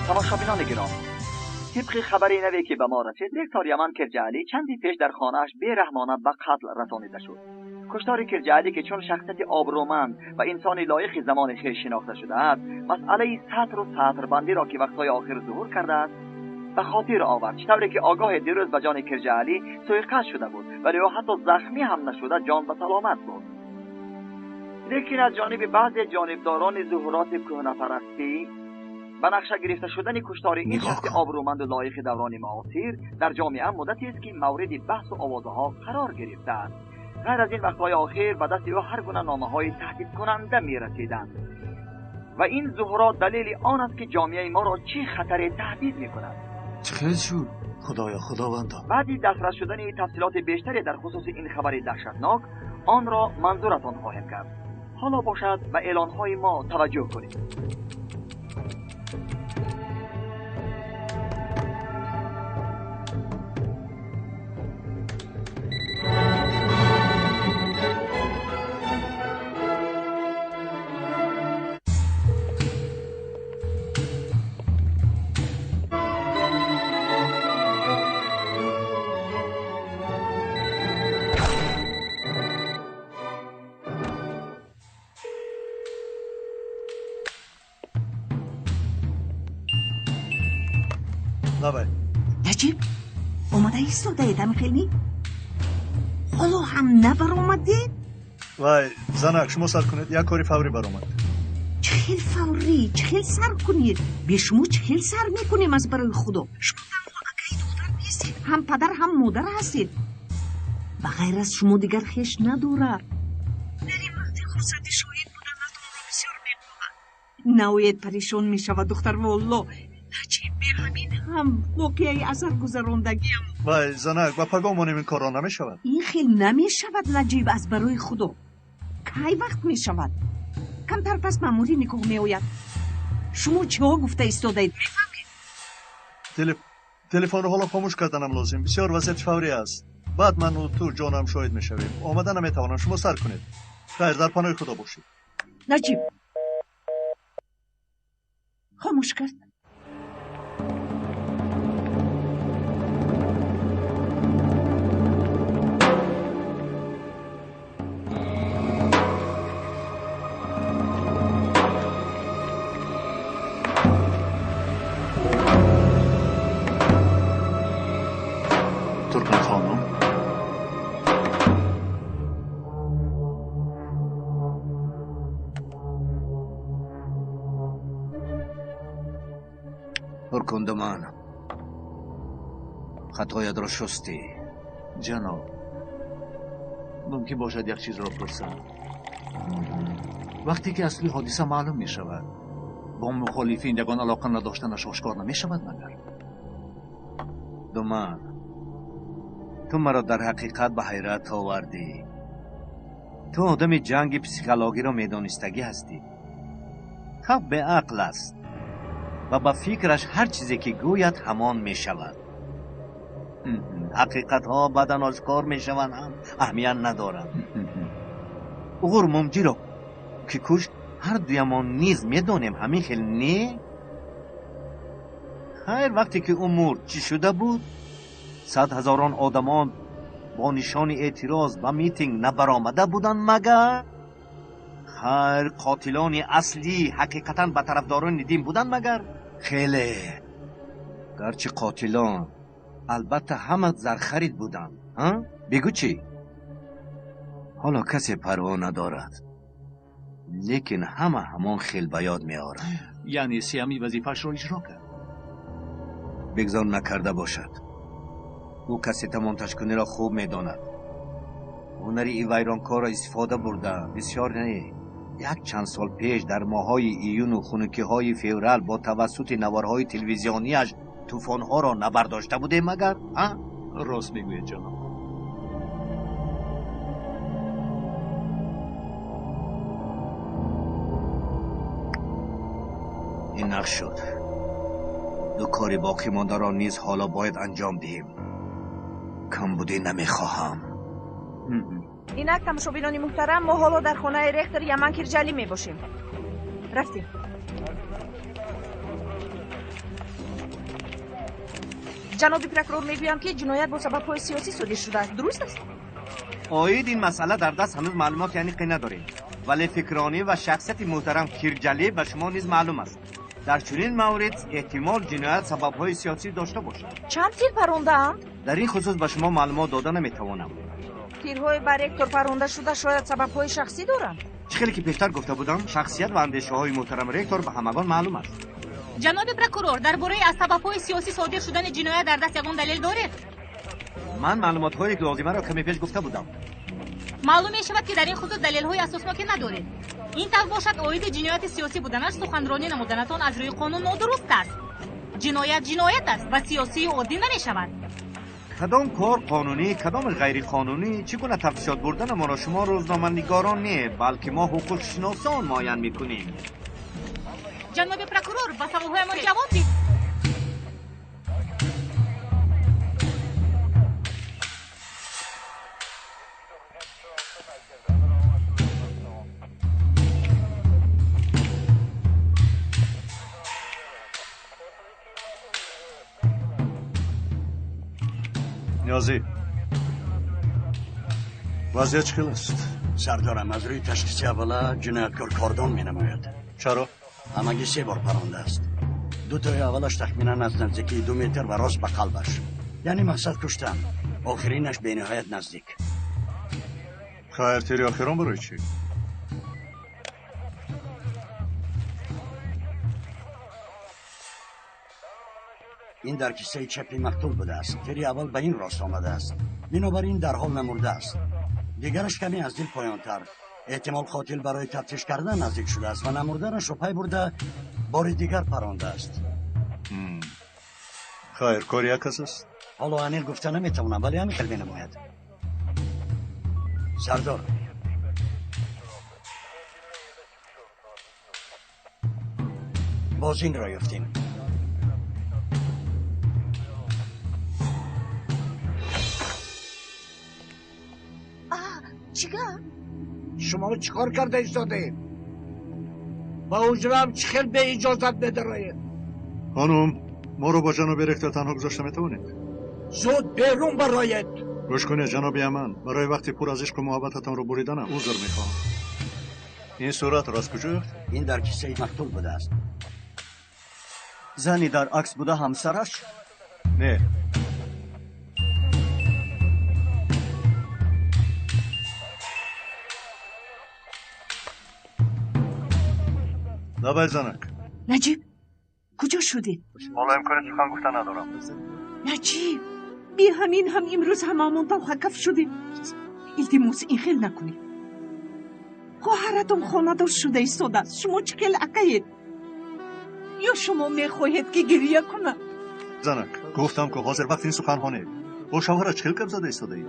Тамошобинони гиромӣ, тибқи хабари наве ки ба мо расид, ректор Яман Кирҷаалӣ чанди пеш дар хонааш бераҳмона ба қатл расонида шуд. Куштори Кирҷаалӣ ки чун шахсияти обрӯманд ва инсони лоиқи замони хеш шинохта шудааст, масъалаи сатру сатрбандиро ки вақтҳои охир зуҳур кардааст ба хотир овард, чӣ тавре ки огоҳе дирӯз ба ҷони Кирҷаалӣ суиқасд шуда буд, вале ӯ ҳатто захмӣ ҳам нашуда ҷон ба саломат буд. Лекин аз ҷониби баъзе ҷонибдорони зуҳуроти кӯҳнапарастӣ ба нақша гирифта шудани куштори ин шахси обрӯманду лоиқи даврони муосир дар ҷомеа муддатест ки мавриди баҳсу овозаҳо қарор гирифтааст. Ғайр аз ин вақтҳои охир ба дасти ӯ ҳар гуна номаҳои таҳдидкунанда мерасиданд ва ин зуҳурот далели он аст ки ҷомеаи моро чӣ хатаре таҳдид мекунад. Чӣ хел шуд? Худоё, худовандо! Баъди дастрас шудани тафсилоти бештаре дар хусуси ин хабари даҳшатнок онро манзуратон хоҳем кард. Ҳоло бошад ба эълонҳои мо таваҷҷӯҳ кунед. Наҷиб, омада истодаед ҳамихелӣ? Ҳоло ҳам набаромадед? Вай, занак, шумо сар кунед, як кори фаврӣ баромад. Чӣ хел фаврӣ? Чӣ хел сар кунед? Бе шумо чӣ хел сар мекунем аз барои Худо? Шумо танҳо акаи духтар нестед, ҳам падар, ҳам модар ҳастед. Ба ғайр аз шумо дигар хеш надорад. Дар ин вақти хурсандӣ шоҳид буданатонро бисёр мехоҳад. Наоед, парешон мешавад духтар, волло. Наҷиб, бе ҳамин ҳам воқеаи асаргузарондагиам. Вай, занак, ба пагоҳ монем ин корро намешавад? Ин хел намешавад, Наҷиб, аз барои Худо. Кай вақт мешавад? Камтар пас маъмури никоҳ меояд. Шумо чиҳо гуфта истодаед, мефаҳмед? Телефонро ҳоло хомӯш карданам лозим. Бисёр вазъияти фаврӣ аст. Баъд ману ту ҷонам шоҳид мешавем. Омада наметавонам, шумо сар кунед. Хайр, дар паноҳи Худо бошед. Наҷиб хомӯш кард. Ҳуркундуман, хатоятро шустӣ. Ҷаноб, мумкин бошад як чизро пурсам? Вақте ки асли ҳодиса маълум мешавад, бо мухолифин ягон алоқа надоштанаш ошкор намешавад магар? Думан, ту маро дар ҳақиқат ба ҳайрат овардӣ. Ту одами ҷанги психологиро медонистагӣ ҳастӣ. Халқ беақл аст ва ба фикраш ҳар чизе ки гӯяд ҳамон мешавад. Ҳақиқатҳо баъдан ошкор мешаванд ҳам аҳамият надоранд. Уғур Мумҷиро ки кушт, ҳар дуямон низ медонем, ҳамин хел не? Хайр, вақте ки ӯ мурд чӣ шуда буд? 100 ҳазорон одамон бо нишони эътироз ба митинг набаромада буданд магар? Хайр, қотилони аслӣ ҳақиқатан ба тарафдорони дин буданд магар? Хеле. Гарчи қотилон албатта ҳама зархарид буданд. Бигӯ чӣ? Ҳоло касе парво надорад, лекин ҳама ҳамон хел ба ёд меорад. Яъне Сиамӣ вазифаашро иҷро кард? Бигзор накарда бошад. Ӯ кассета монтажкуниро хуб медонад. Ҳунари ин вайронкорро истифода бурда бисёр не. Як чанд сол пеш дар моҳҳои июну хунукиҳои феврал бо тавассути наворҳои телевизионияш тӯфонҳоро набардошта будем магар? Рост мегӯед, ҷаноб. Ин нақш шуд. Ду кори боқӣ мондаро низ ҳоло бояд анҷом диҳем. Камбудӣ намехоҳам. Инак, тамошобинони муҳтарам, мо ҳоло дар хонаи ректор Яман Кирҷалӣ мебошем. Рафтем. Ҷаноби прокурор мегӯянд, ки ҷиноят бо сабабҳои сиёсӣ содир шудааст. Дуруст аст? Оид ин масъала дар даст ҳанӯз маълумоти аниқе надорем, вале фикронӣ ва шахсияти муҳтарам Кирҷалӣ ба шумо низ маълум аст. Дар чунин маврид эҳтимол ҷиноят сабабҳои сиёсӣ дошта бошад. Чанд тир парондаанд? Дар ин хусус ба шумо маълумот дода наметавонам. Тирҳои ба ректор паронда шуда шояд сабабҳои шахсӣ доранд? Чӣ хеле ки пештар гуфта будам, шахсият ва андешаҳои муҳтарам ректор ба ҳамагон маълум аст. Ҷаноби прокурор, дар бораи аз сабабҳои сиёсӣ содир шудани ҷиноят дар даст ягон далел доред? Ман маълумотҳои лозимаро каме пеш гуфта будам. Маълум мешавад, ки дар ин хусус далелҳои асосноке надоред. Ин тавр бошад, оиди ҷинояти сиёсӣ буданаш суханронӣ намуданатон аз рӯи қонун нодуруст аст. Ҷиноят ҷиноят аст ва сиёсию оддӣ намешавад. Кадом кор қонунӣ, кадомаш ғайриқонунӣ, чӣ гуна тафтишот бурданамонро шумо рӯзноманигорон не, балки мо ҳуқуқшиносон муайян мекунем. Ҷаноби прокурор, ба саволҳоямон ҷавоб диҳед. Ниёзӣ, вазъият чӣ хел аст? Сардорам, аз рӯи ташхиси аввала ҷинояткор кордон менамояд. Чаро? Ҳамагӣ 3 бор парондааст. Дутои аввалаш тахминан аз наздикии 2 метр ва рост ба қалбаш, яъне мақсад куштан. Охиринаш бениҳоят наздик. Хайр, тири охирон барои чӣ? Ин дар киссаи чапи мақтул будааст. Тири аввал ба ин рост омадааст, бинобар ин дарҳол намурдааст. Дигараш каме аз дил поёнтар. Эҳтимол қотил барои тафтиш кардан наздик шудааст ва намурданашро пай бурда бори дигар парондааст. Хайр, кори як кас аст? Ҳоло аниқ гуфта наметавонам, вале ҳамин хел менамояд. Сардор, боз инро ёфтем. Чӣ гап? Шумо чӣ кор карда истодаед? Ба ҳуҷраам чӣ хел беиҷозат медароед? Хонум, моро бо ҷаноби ректор танҳо гузошта метавонед? Зуд берун бароед! Гӯш кунед, ҷаноби Яман, барои вақти пур аз ишқу муҳаббататонро буриданам узр мехоҳам. Ин суратро аз куҷо ёфтед? Ин дар киссаи мақтул будааст. Зани дар акс буда ҳамсараш? Не. Лабай занак. Наҷиб, куҷо шудед? Ҳоло имкони сухан гуфта надорам. Наҷиб, би ҳамин ҳам имрӯз ҳамаамон талхакаф шудем. Илтимос, ин хел накунед. Хоҳаратон хонадор шуда истодааст. Шумо чӣ хел акаед? Ё шумо мехоҳед, ки гиря кунад? Занак, гуфтам, ки ҳозир вақти ин суханҳо не. Бо шавҳарат чӣ хел гап зада истодаӣ?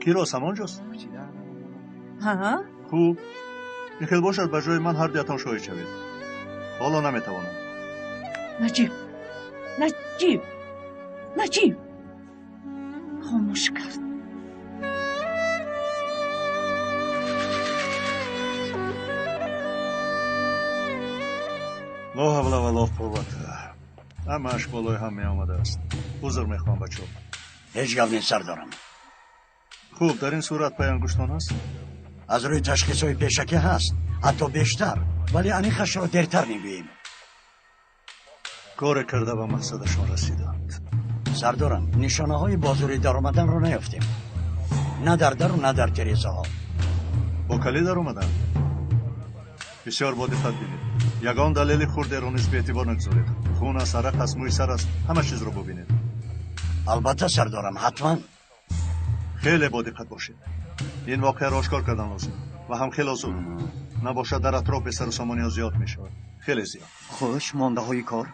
Ки рост ҳамон ҷост? Ҳа? Хуб, ин хел бошад, ба ҷои ман ҳар дуятон шоҳид шавед. Ҳоло наметавонам. Наҷиб, Наҷиб, Наҷиб! Хомӯш кард. Ло ҳавла ва ло қуввата. Ҳамааш болои ҳам меомадааст. Узр мехоҳам, бачаҳо. Ҳеҷ гап нест, сардорам. Хуб, дар ин сурат пай ангуштон ҳаст? Аз рӯи ташхисҳои пешакӣ ҳаст, ҳатто бештар, вале аниқашро дертар мегӯем. Коре карда ба мақсадашон расиданд. Сардорам, нишонаҳои бозурӣ даромаданро наёфтем. На дар дару на дар тирезаҳо. Бо калид даромаданд? Бисёр бодиққат бинед. Ягон далели хурдеро низ беэътибор нагузоред. Хун аст, арақ аст, мӯи сар аст, ҳама чизро бубинед. Албатта, сардорам, ҳатман. Хеле бодиққат бошед. Ин воқеаро ошкор кардан лозим ва ҳам хело зуд. Набошад, дар атроф бесару сомониҳо зиёд мешавад. Хеле зиёд. Хуш, мондаҳои кор?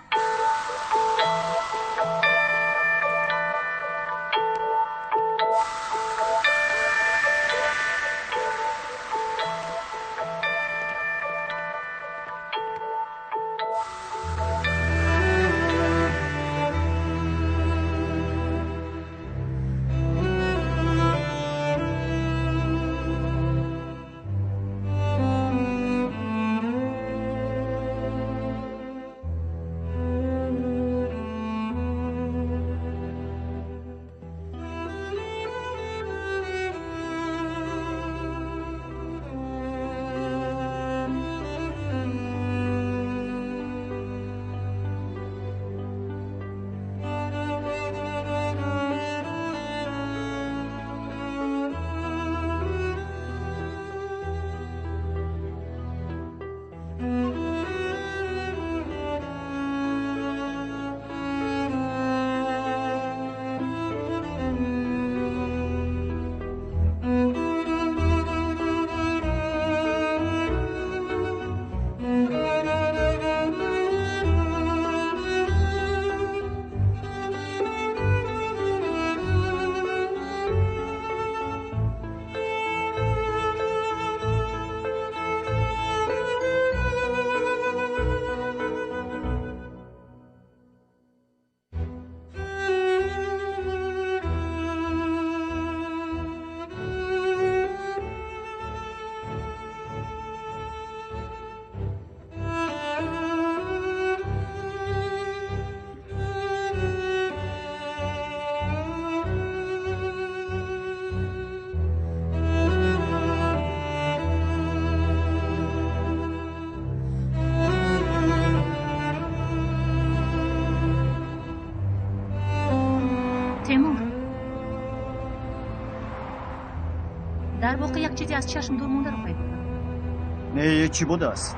Воқеъ як чизе аз чашм дур мондаро пайдо кардам. Не, чӣ будааст?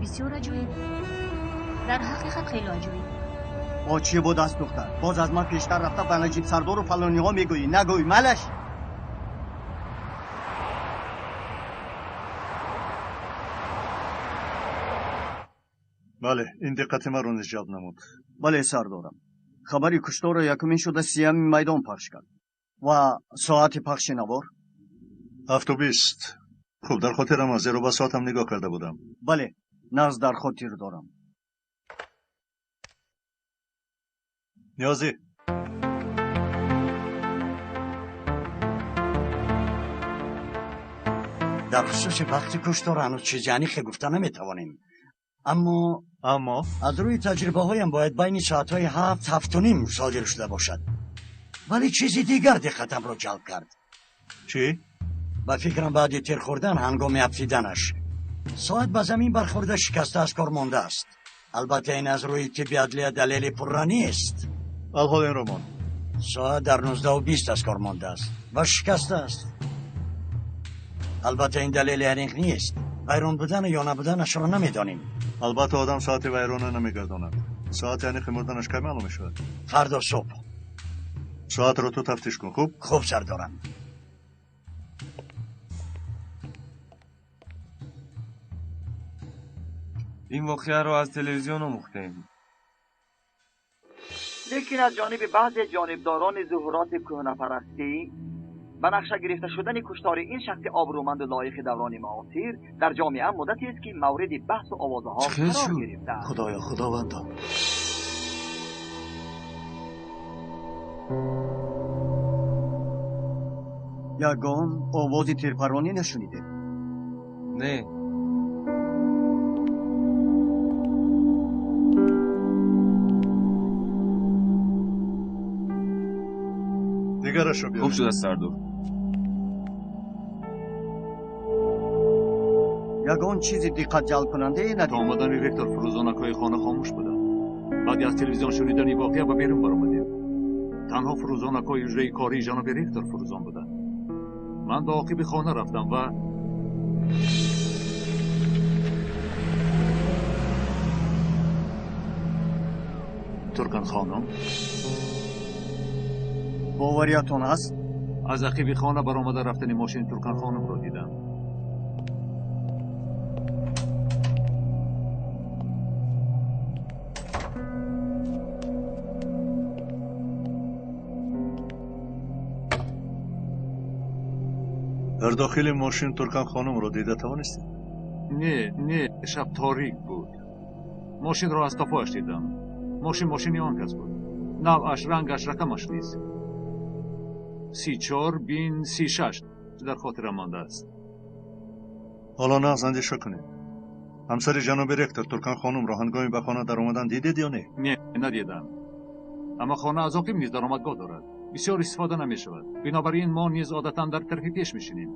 Бисёр аҷоиб. Дар ҳақиқат хеле аҷоиб. О, чӣ будааст, духтар? Боз аз ман пештар рафта ба Наҷиб сардору фалониҳо мегӯӣ. Нагӯй, малаш. Бале, ин диққати маро низ ҷалб намуд. Бале, сардорам. Хабари кушторро якумин шуда сиями майдон пахш кард. Ва соати пахши навор? 7:20. Хуб, дар хотирам аст, зеро ба соатам нигоҳ карда будам. Бале, нағз дар хотир дорам. Ниёзӣ. Дар хусуси вақти куштор ҳанӯз чизи аниқе гуфта наметавонем. Аммо аз рӯи таҷрибаҳоям бояд байни соатҳои 7, 7:30 содир шуда бошад. Вале чизи дигар диққатамро ҷалб кард. Чӣ? Ба фикрам баъди тир хӯрдан ҳангоми афтиданаш соат ба замин бархӯрда шикаста аз кор мондааст. Албатта ин аз рӯи тибби адлия далели пурра нест. Алҳол инро монд. Соат дар 19:20 аз кор мондааст ва шикастааст. Албатта ин далели аниқ нест. Вайрон будан ё набуданашро намедонем. Албатта одам соати вайрона намегардонад. Соати аниқи мурданаш кай маълум мешавад? Фардо субҳ. Соатро ту тафтиш кун, хуб? Хуб, сардорам. Ин воқеаро аз телевизион омӯхтем. Лекин аз ҷониби баъзе ҷонибдорони зуҳуроти кӯҳнапарастӣ ба нақша гирифта шудани куштори ин шахси обрӯманду лоиқи даврони муосир дар ҷомеа муддатест ки мавриди баҳсу овозаҳо қарор гирифтааст. Худоё, худовандо. Ягон овози тирпаронӣ нашунидед? Не. Дигарашро биёред. Хуб шудааст, сардор. Ягон чизи диққатҷалбкунандае надид? То омадани ректор фурӯзонакҳои хона хомӯш буданд. Баъди аз телевизион шунидани воқеа ба берун баромадем. Танҳо фурӯзонакҳои ҳуҷраи кории ҷаноби ректор фурӯзон буданд. Ман ба оқиби хона рафтам ва Туркан хонум. Бовариятон ҳаст? Аз ақиби хона баромада рафтани мошини Туркан хонумро дидам. Дар дохили мошин Туркан хонумро дида тавонистед? Не, не, шаб торик буд. Мошинро аз қафояш дидам. Мошин мошини он кас буд. Навъаш, рангаш, рақамаш низ. 34 бин 36 дар хотирам мондааст. Ҳоло нағз андеша кунед. Ҳамсари ҷаноби ректор Туркан хонумро ҳангоми ба хона даромадан дидед ё не? Не, надидам. Аммо хона аз оқиб низ даромадгоҳ дорад. Бисёр истифода намешавад. Бинобар ин мо низ одатан дар тарафи пеш мешинем.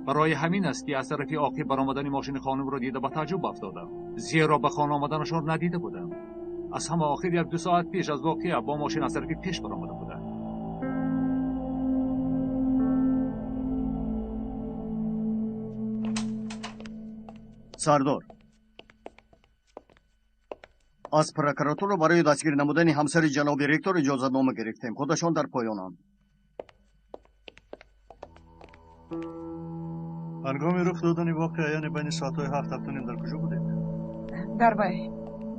Барои ҳамин аст ки аз тарафи оқиб баромадани мошини хонумро дида ба таъҷуб афтодам. Зеро ба хона омаданашон надида будам. Аз ҳама охир 1-2 соат пеш аз воқеа бо мошин аз тарафи пеш баромада будам. Сардор, аз прокуратура барои дастгир намудани ҳамсари ҷаноби ректор иҷозатнома гирифтем. Худашон дар поёнанд. Ҳангоми рух додани воқеа, яъне байни соатҳои 7, 7:30 дар куҷо будед? Дар вай,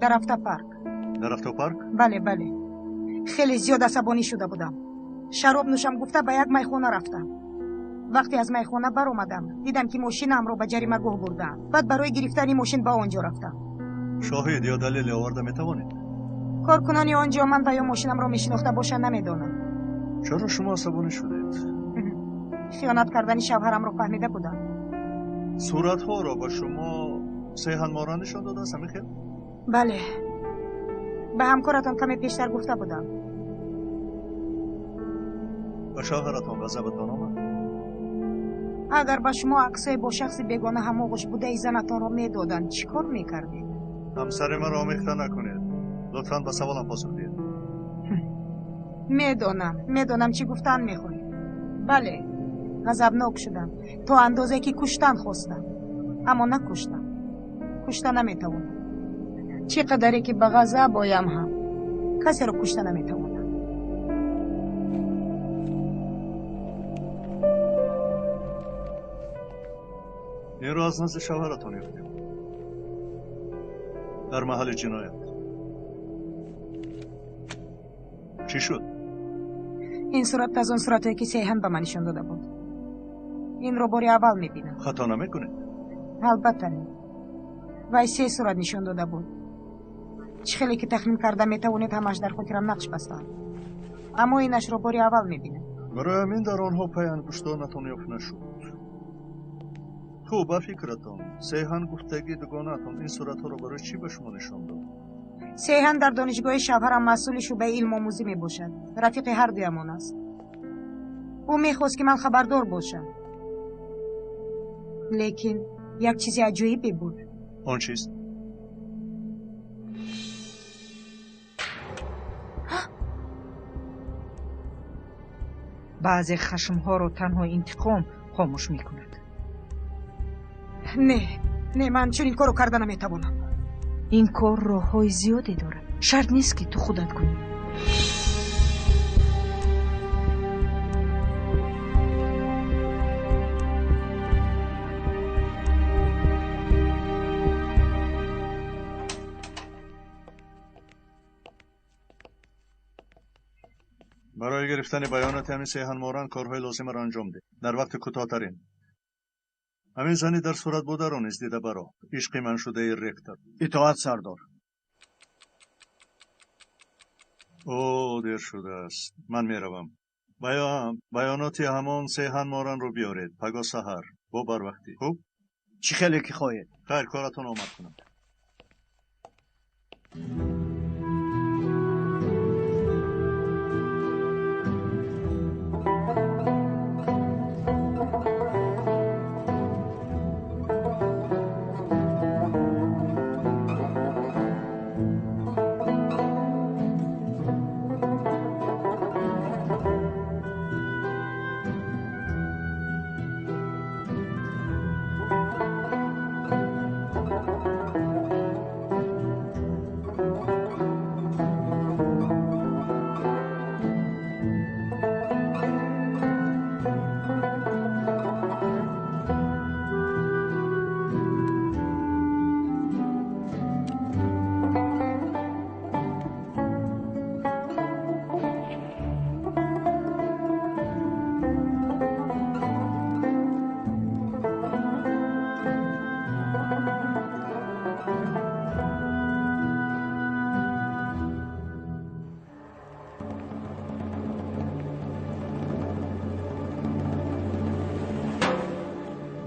дар автопарк. Дар автопарк? Бале, бале. Хеле зиёд асабонӣ шуда будам. Шароб нӯшам гуфта ба як майхона рафтам. Вақте аз майхона баромадам, дидам ки мошинаамро ба ҷаримагоҳ бурдаам. Баъд барои гирифтани мошин ба он ҷо рафтам. Шоҳид ё далеле оварда метавонед? Коркунони он ҷо ман ва ё мошинамро мешинохта бошанд намедонам. Чаро шумо асабонӣ шудед? Хиёнат кардани шавҳарамро фаҳмида будам. Суратҳоро ба шумо сеҳанмора нишон додааст, ҳамин хел? Бале. Ба ҳамкоратон каме пештар гуфта будам. Ба шавҳаратон ғазабатон омад? Агар ба шумо аксҳои бо шахси бегона ҳамоғӯш будаи занатонро медоданд, чӣ кор мекардед? Ҳамсари маро омехта накунед. Лутфан ба саволам посух диҳед. Медонам, медонам чӣ гуфтан мехоҳед. Бале, Ғазабнок шудам, то андозае ки куштан хостам, аммо накуштам. Кушта наметавонам. Чӣ қадаре ки ба ғазаб оям ҳам касеро кушта наметавонам. Инро аз назди шавҳаратон ёфтем. Дар маҳалли ҷиноят. Чӣ шуд? Ин сурат аз он суратҳое ки Сейҳан ба ман нишон дода буд. Инро бори аввал мебинам. Хато намекунед? Албатта не. Вай се сурат нишон дода буд. Чӣ хеле ки тахмин карда метавонед, ҳамааш дар хотирам нақш бастаанд. Аммо инашро бори аввал мебинам. Барои ҳамин дар онҳо пайангуштонатон ёфт нашуд. Хуб, ба фикратон, Сейҳан гуфтагии дугонаатон ин суратҳоро барои чӣ ба шумо нишон дод? Сейҳан дар донишгоҳи шавҳарам масъули шӯъбаи илмомӯзӣ мебошад. Рафиқи ҳардуямон аст. Ӯ мехост, ки ман хабардор бошам. Лекин як чизи аҷоибе буд. Он чист? Баъзе хашмҳоро танҳо интиқом хомӯш мекунад. Не, не, ман чунин корро карда наметавонам. Ин кор роҳҳои зиёде дорад. Шарт нест, ки ту худат кунӣ. Барои гирифтани баёноти ҳамин Сейҳан Моран корҳои лозимаро анҷом деҳ. Дар вақти кӯтоҳтарин. Ҳамин зани дар сурат бударо низ дида баро. Ишқи ман шудаи ректор. Итоат, сардор. О, дер шудааст. Ман меравам. Баёноти ҳамон Сейҳан Моранро биёред. Пагоҳ саҳар. Бо барвақтӣ. Хуб? Чӣ хеле ки хоҳед. Хайр, коратон омад кунам.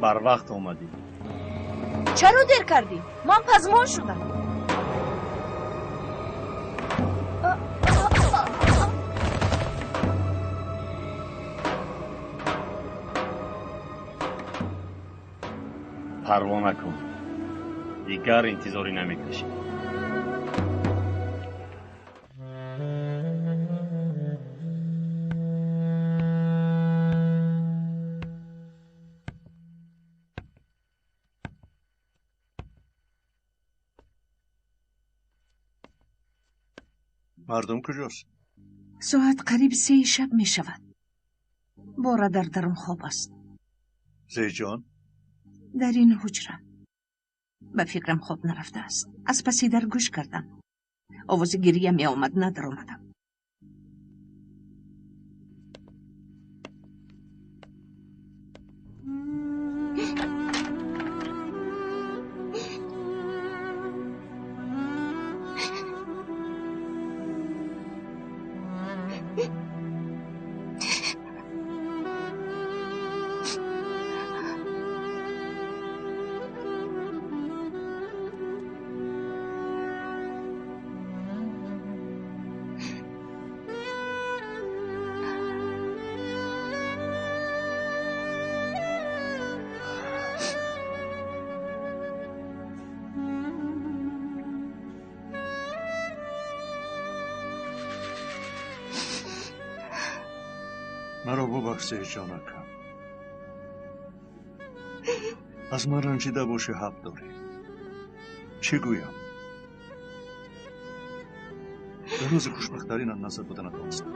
Барвақт омадӣ. Чаро дер кардӣ? Ман пазмон шудам. Парво накун. Дигар интизорӣ намекашӣ. Мардум куҷост? Соат қариб 3 шаб мешавад. Бора дар дарун хоб аст. Зейҷон? Дар ин ҳуҷра. Ба фикрам хоб нарафтааст. Аз паси дар гӯш кардам. Овози гирия меомад, надаромадам. Маро бубахш, Зейҷонакам. Аз ман ранҷида бошӣ ҳақ дорӣ. Чӣ гӯям? Дар рӯзи хушбахттаринам назар буда натавонистам.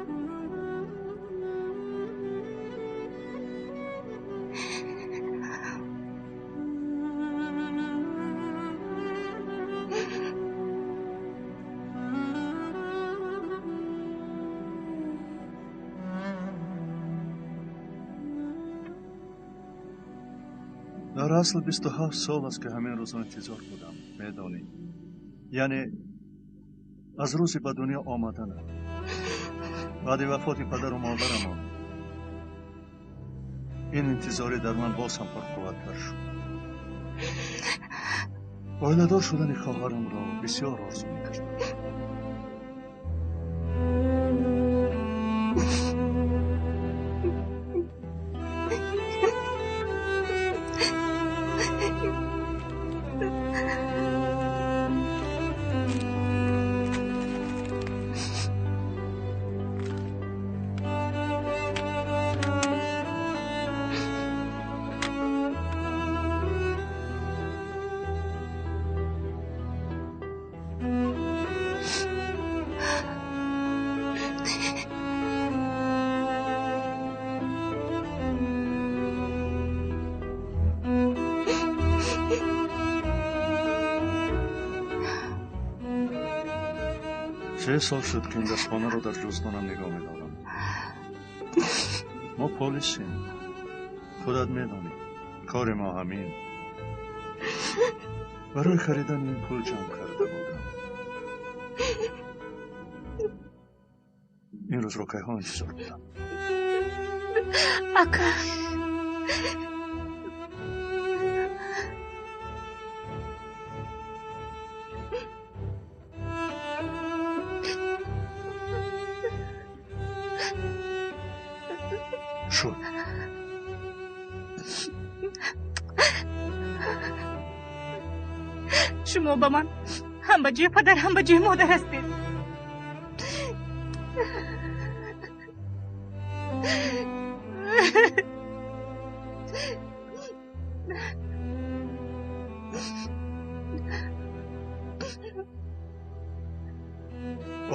Дар асл 27 сол аст, ки ҳамин рӯзо интизор будам, медонӣ. Яъне аз рӯзи ба дунё омаданам, баъди вафоти падару модарамон, ин интизорӣ дар ман боз ҳам пурқувваттар шуд. Оиладор шудани хоҳарамро бисёр орзу мекардам. Се сол шуд, ки ин дастхонаро дар ҷуздонам нигоҳ медорам. Мо полисем. Худат медонӣ, кори мо ҳамин. Барои харидани ин пул ҷамъ карда будам. Ин рӯзро кайҳо интизор будам. Ака, шуд. Шумо ба ман ҳам ба ҷои падар, ҳам ба ҷои модар ҳастед.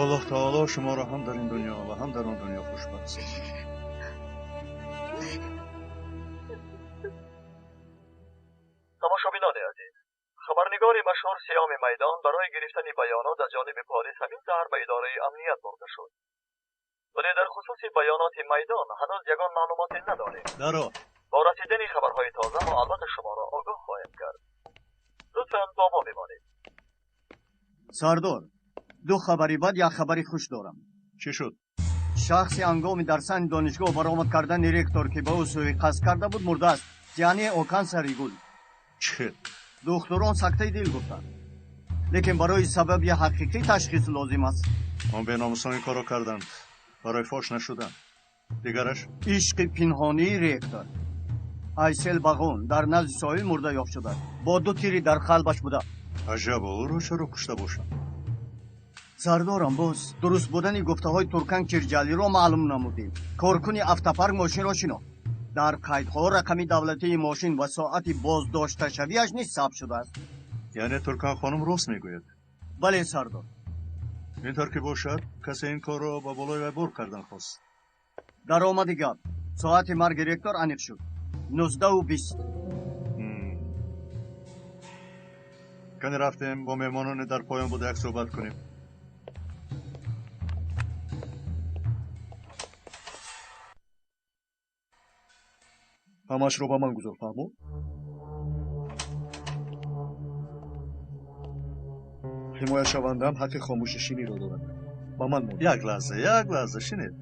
Аллоҳ таоло шуморо ҳам дар ин дунё ва ҳам дар он дунё хушбахт созад. Тамошобинони азиз, хабарнигори машҳур Сиёми Майдон барои гирифтани баёнот аз ҷониби полис ҳамин саҳар ба идораи амният бурда шуд. Вале дар хусуси баёноти Майдон ҳанӯз ягон маълумоте надорем. Даро. Бо расидани хабарҳои тоза мо албатта шуморо огоҳ хоҳем кард. Лутфан бо мо бимонед. Сардор, ду хабари бад, як хабари хуш дорам. Чӣ шуд? Шахси ҳангоми дар сани донишгоҳ баромад кардани ректор, ки ба ӯ суиқасд карда буд, мурдааст. Яъне Окан Саригул. Чӣ? Духтурон сактаи дил гуфтанд. Лекин барои сабаби ҳақиқӣ ташхис лозим аст. Он беномусон ин корро карданд барои фош нашудан. Дигараш? Ишқи пинҳонии ректор Айсел Бағун дар назди соҳил мурда ёфт шудааст. Бо ду тири дар қалбаш буда. Аҷаб, ӯро чаро кушта бошанд? Сардорам, боз дуруст будани гуфтаҳои Туркан Кирҷалиро маълум намудем. Коркуни автопарк мошинро шинохт. Дар қайдҳо рақами давлатии мошин ва соати боздошташавиаш низ сабт шудааст. Яъне Туркан хонум рост мегӯяд? Бале, сардор. Ин тавр ки бошад, касе ин корро ба болои вай бор кардан хост. Даромади гап, соати марги ректор аниқ шуд. 19:20. Кани рафтем бо меҳмононе дар поён буда як суҳбат кунем. Ҳамашро ба ман гузор, фаҳмо? Ҳимояшавандаам ҳаққи хомӯшнишиниро дорад. Ба ман монед. Як лаҳза, як лаҳза, шинед.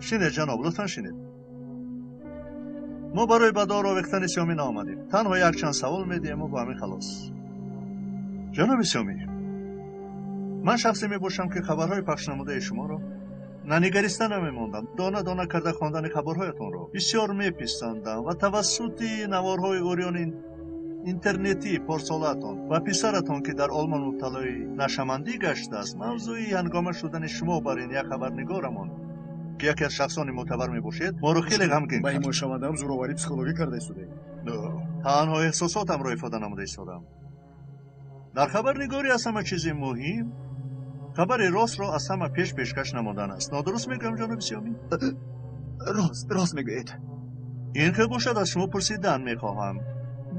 Шинед, ҷаноб, лутфан шинед. Мо барои ба дор овехтани Сиёмӣ наомадем. Танҳо якчанд савол медиҳем ва бо ҳамин халос. Ҷаноби Сиёмӣ, ман шахсе мебошам, ки хабарҳои пахшнамудаи шуморо нанигариста намемондам. Дона дона карда хондани хабарҳоятонро бисёр меписандам ва тавассути наворҳои урёни интернетӣ порсолаатон ва писаратон, ки дар Олмон мубталои нашамандӣ гаштааст, мавзӯи ҳангома шудани шумо бар ин як хабарнигорамон, ки яке аз шахсони мӯътабар мебошед, моро хеле ғамгин Ба кард. ҳимояшавандаам зӯроварии психологӣ карда истодаем. Танҳо эҳсосотамро ифода намуда истодам. Дар хабарнигорӣ аз ҳама чизи муҳим хабари ростро аз ҳама пеш пешкаш намудан аст. Нодуруст мегӯям, ҷаноби Сиёмӣ? Рост мегӯед. Ин хел бошад, аз шумо пурсидан мехоҳам.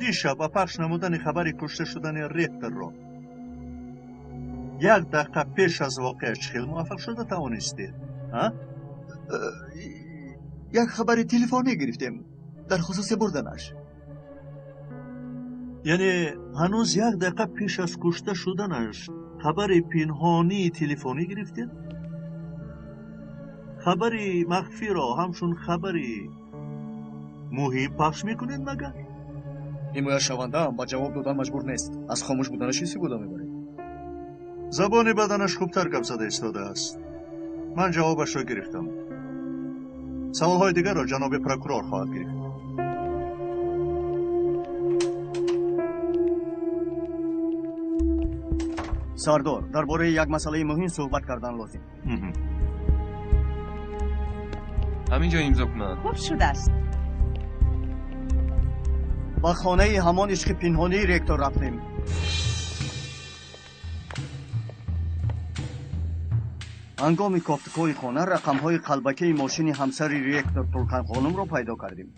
Дишаб ба пахш намудани хабари кушта шудани ректорро як дақиқа пеш аз воқеа чӣ хел муваффақ шуда тавонистед? Як хабари телефонӣ гирифтем дар хусуси бурданаш. Яъне ҳанӯз як дақиқа пеш аз кушта шуданаш хабари пинҳонии телефонӣ гирифтед? Хабари махфиро ҳамчун хабари муҳим пахш мекунед магар? Ҳимояшавандаам ба ҷавоб додан маҷбур нест. Аз хомӯш буданаш истифода мебаред. Забони баданаш хубтар гап зада истодааст. Ман ҷавобашро гирифтам. Саволҳои дигарро ҷаноби прокурор хоҳад гирифт. Сардор, дар бораи як масъалаи муҳим суҳбат кардан лозим. Ҳамин ҷо имзо кунад. Хуб шудааст. Ба хонаи ҳамон ишқи пинҳонии ректор рафтем. Ҳангоми кофтукои хона рақамҳои қалбакии мошини ҳамсари ректор Турканхонумро пайдо кардем.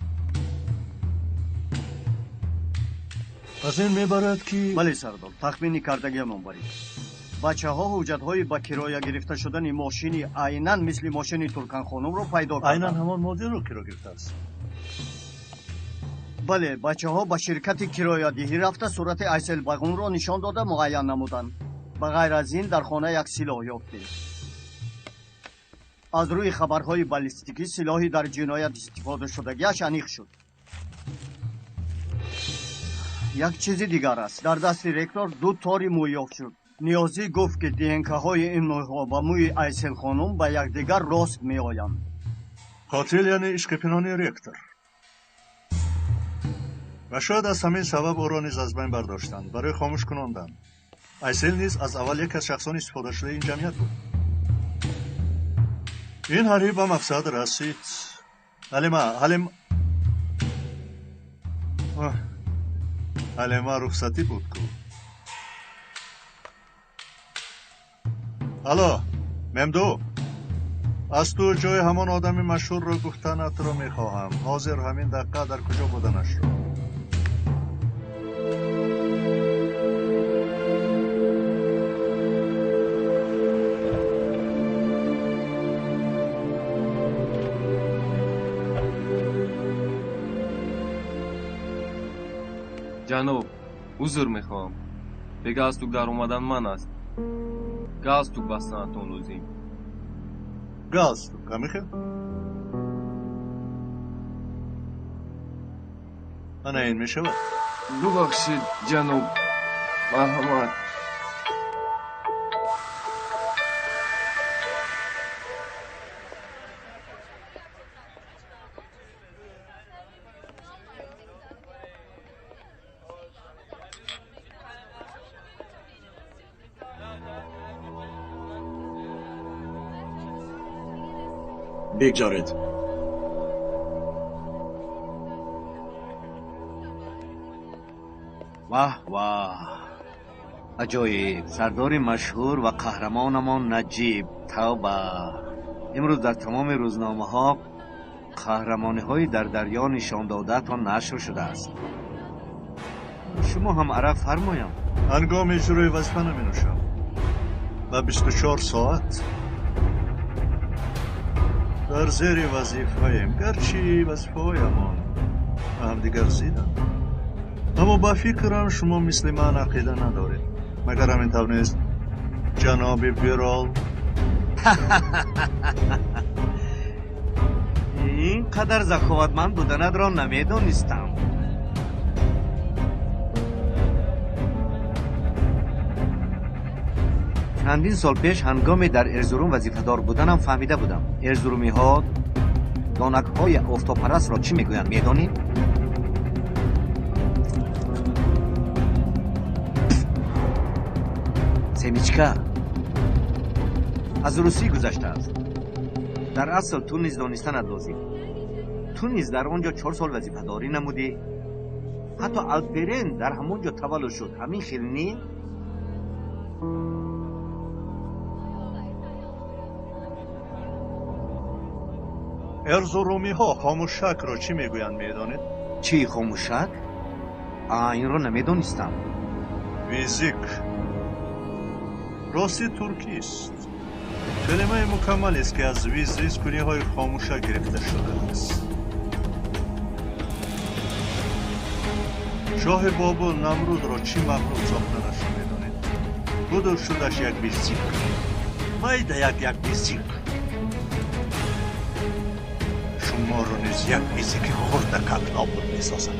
Пас ин мебарад ки... Бале, сардор, тахмини кардагиамон барид. Бачаҳо ҳуҷҷатҳои ба кироя гирифта шудани мошини айнан мисли мошини Турканхонумро пайдо карданд. Айнан ҳамон моделро киро гирифтааст? Бале, бачаҳо ба ширкати кироядиҳӣ рафта сурати Айселбағунро нишон дода муайян намуданд. Ба ғайр аз ин дар хона як силоҳ ёфтем. Аз рӯи хабарҳои баллистикӣ силоҳи дар ҷиноят истифодашудагиаш аниқ шуд. Як чизи дигар аст. Дар дасти ректор ду тори мӯй ёфт шуд. Ниёзӣ гуфт, ки ДНК-ҳои ин мӯйҳо ва мӯи Айселхонум ба якдигар рост меоянд. Қотил яъне ишқи пинҳонии ректор. Ва шояд аз ҳамин сабаб ӯро низ аз байн бардоштанд, барои хомӯш кунондан. Айсел низ аз аввал яке аз шахсони истифодашудаи ин ҷамъият буд. Ин ҳариб ба мақсад расид. Ҳалима рухсатӣ буд ку. Алло, Мемду, аз ту ҷои ҳамон одами машҳурро гуфтанатро мехоҳам. Ҳозир ҳамин дақиқа дар куҷо буданашро. Ҷаноб, узр мехоҳам. Бе галстук дар омадан ман аст. Галстук бастанатон лозим. Галстук, амихел? Ана ин мешавад? Бубахшед, ҷаноб. Марҳамат. Бигзоред. Ваҳ ваҳ, аҷоиб! Сардори машҳур ва қаҳрамонамон Наҷиб. Тавба! Имрӯз дар тамоми рӯзномаҳо қаҳрамониҳои дар дарё нишон додаатон нашр шудааст. Шумо ҳам арақ фармоям. Ҳангоми иҷрои вазифа наменӯшам ва 24 соат дар зери вазифаем, гарчи вазифаҳоямон ба ҳамдигар зиданд. Аммо ба фикрам шумо мисли ман ақида надоред. Магар ҳамин тавр нест, ҷаноби Бирол? Ин қадар заховатманд буданатро намедонистам. Чандин сол пеш ҳангоме дар Эрзурум вазифадор буданам фаҳмида будам. Эрзурумиҳо донакҳои офтобпарастро чӣ мегӯянд, медонӣ? Семичка аз русӣ гузаштааст. Дар асл ту низ донистанат лозим. Ту низ дар он ҷо 4 сол вазифадорӣ намудӣ. Ҳатто Алперен дар ҳамон ҷо таваллуд шуд. Ҳамин хел не? Эрзурумиҳо хомӯшакро чӣ мегӯянд, медонед? Чӣ хомӯшак? Инро намедонистам. Визик. Рости туркист. Калимаи мукаммалест, ки аз виз-визкуниҳои хомӯшак гирифта шудааст. Шоҳи Бобул Намрудро чӣ мағлуб сохтанашро медонед? Буду шудаш як визик. Майда як визик. Шуморо низ як визики хурдакак нобуд месозад.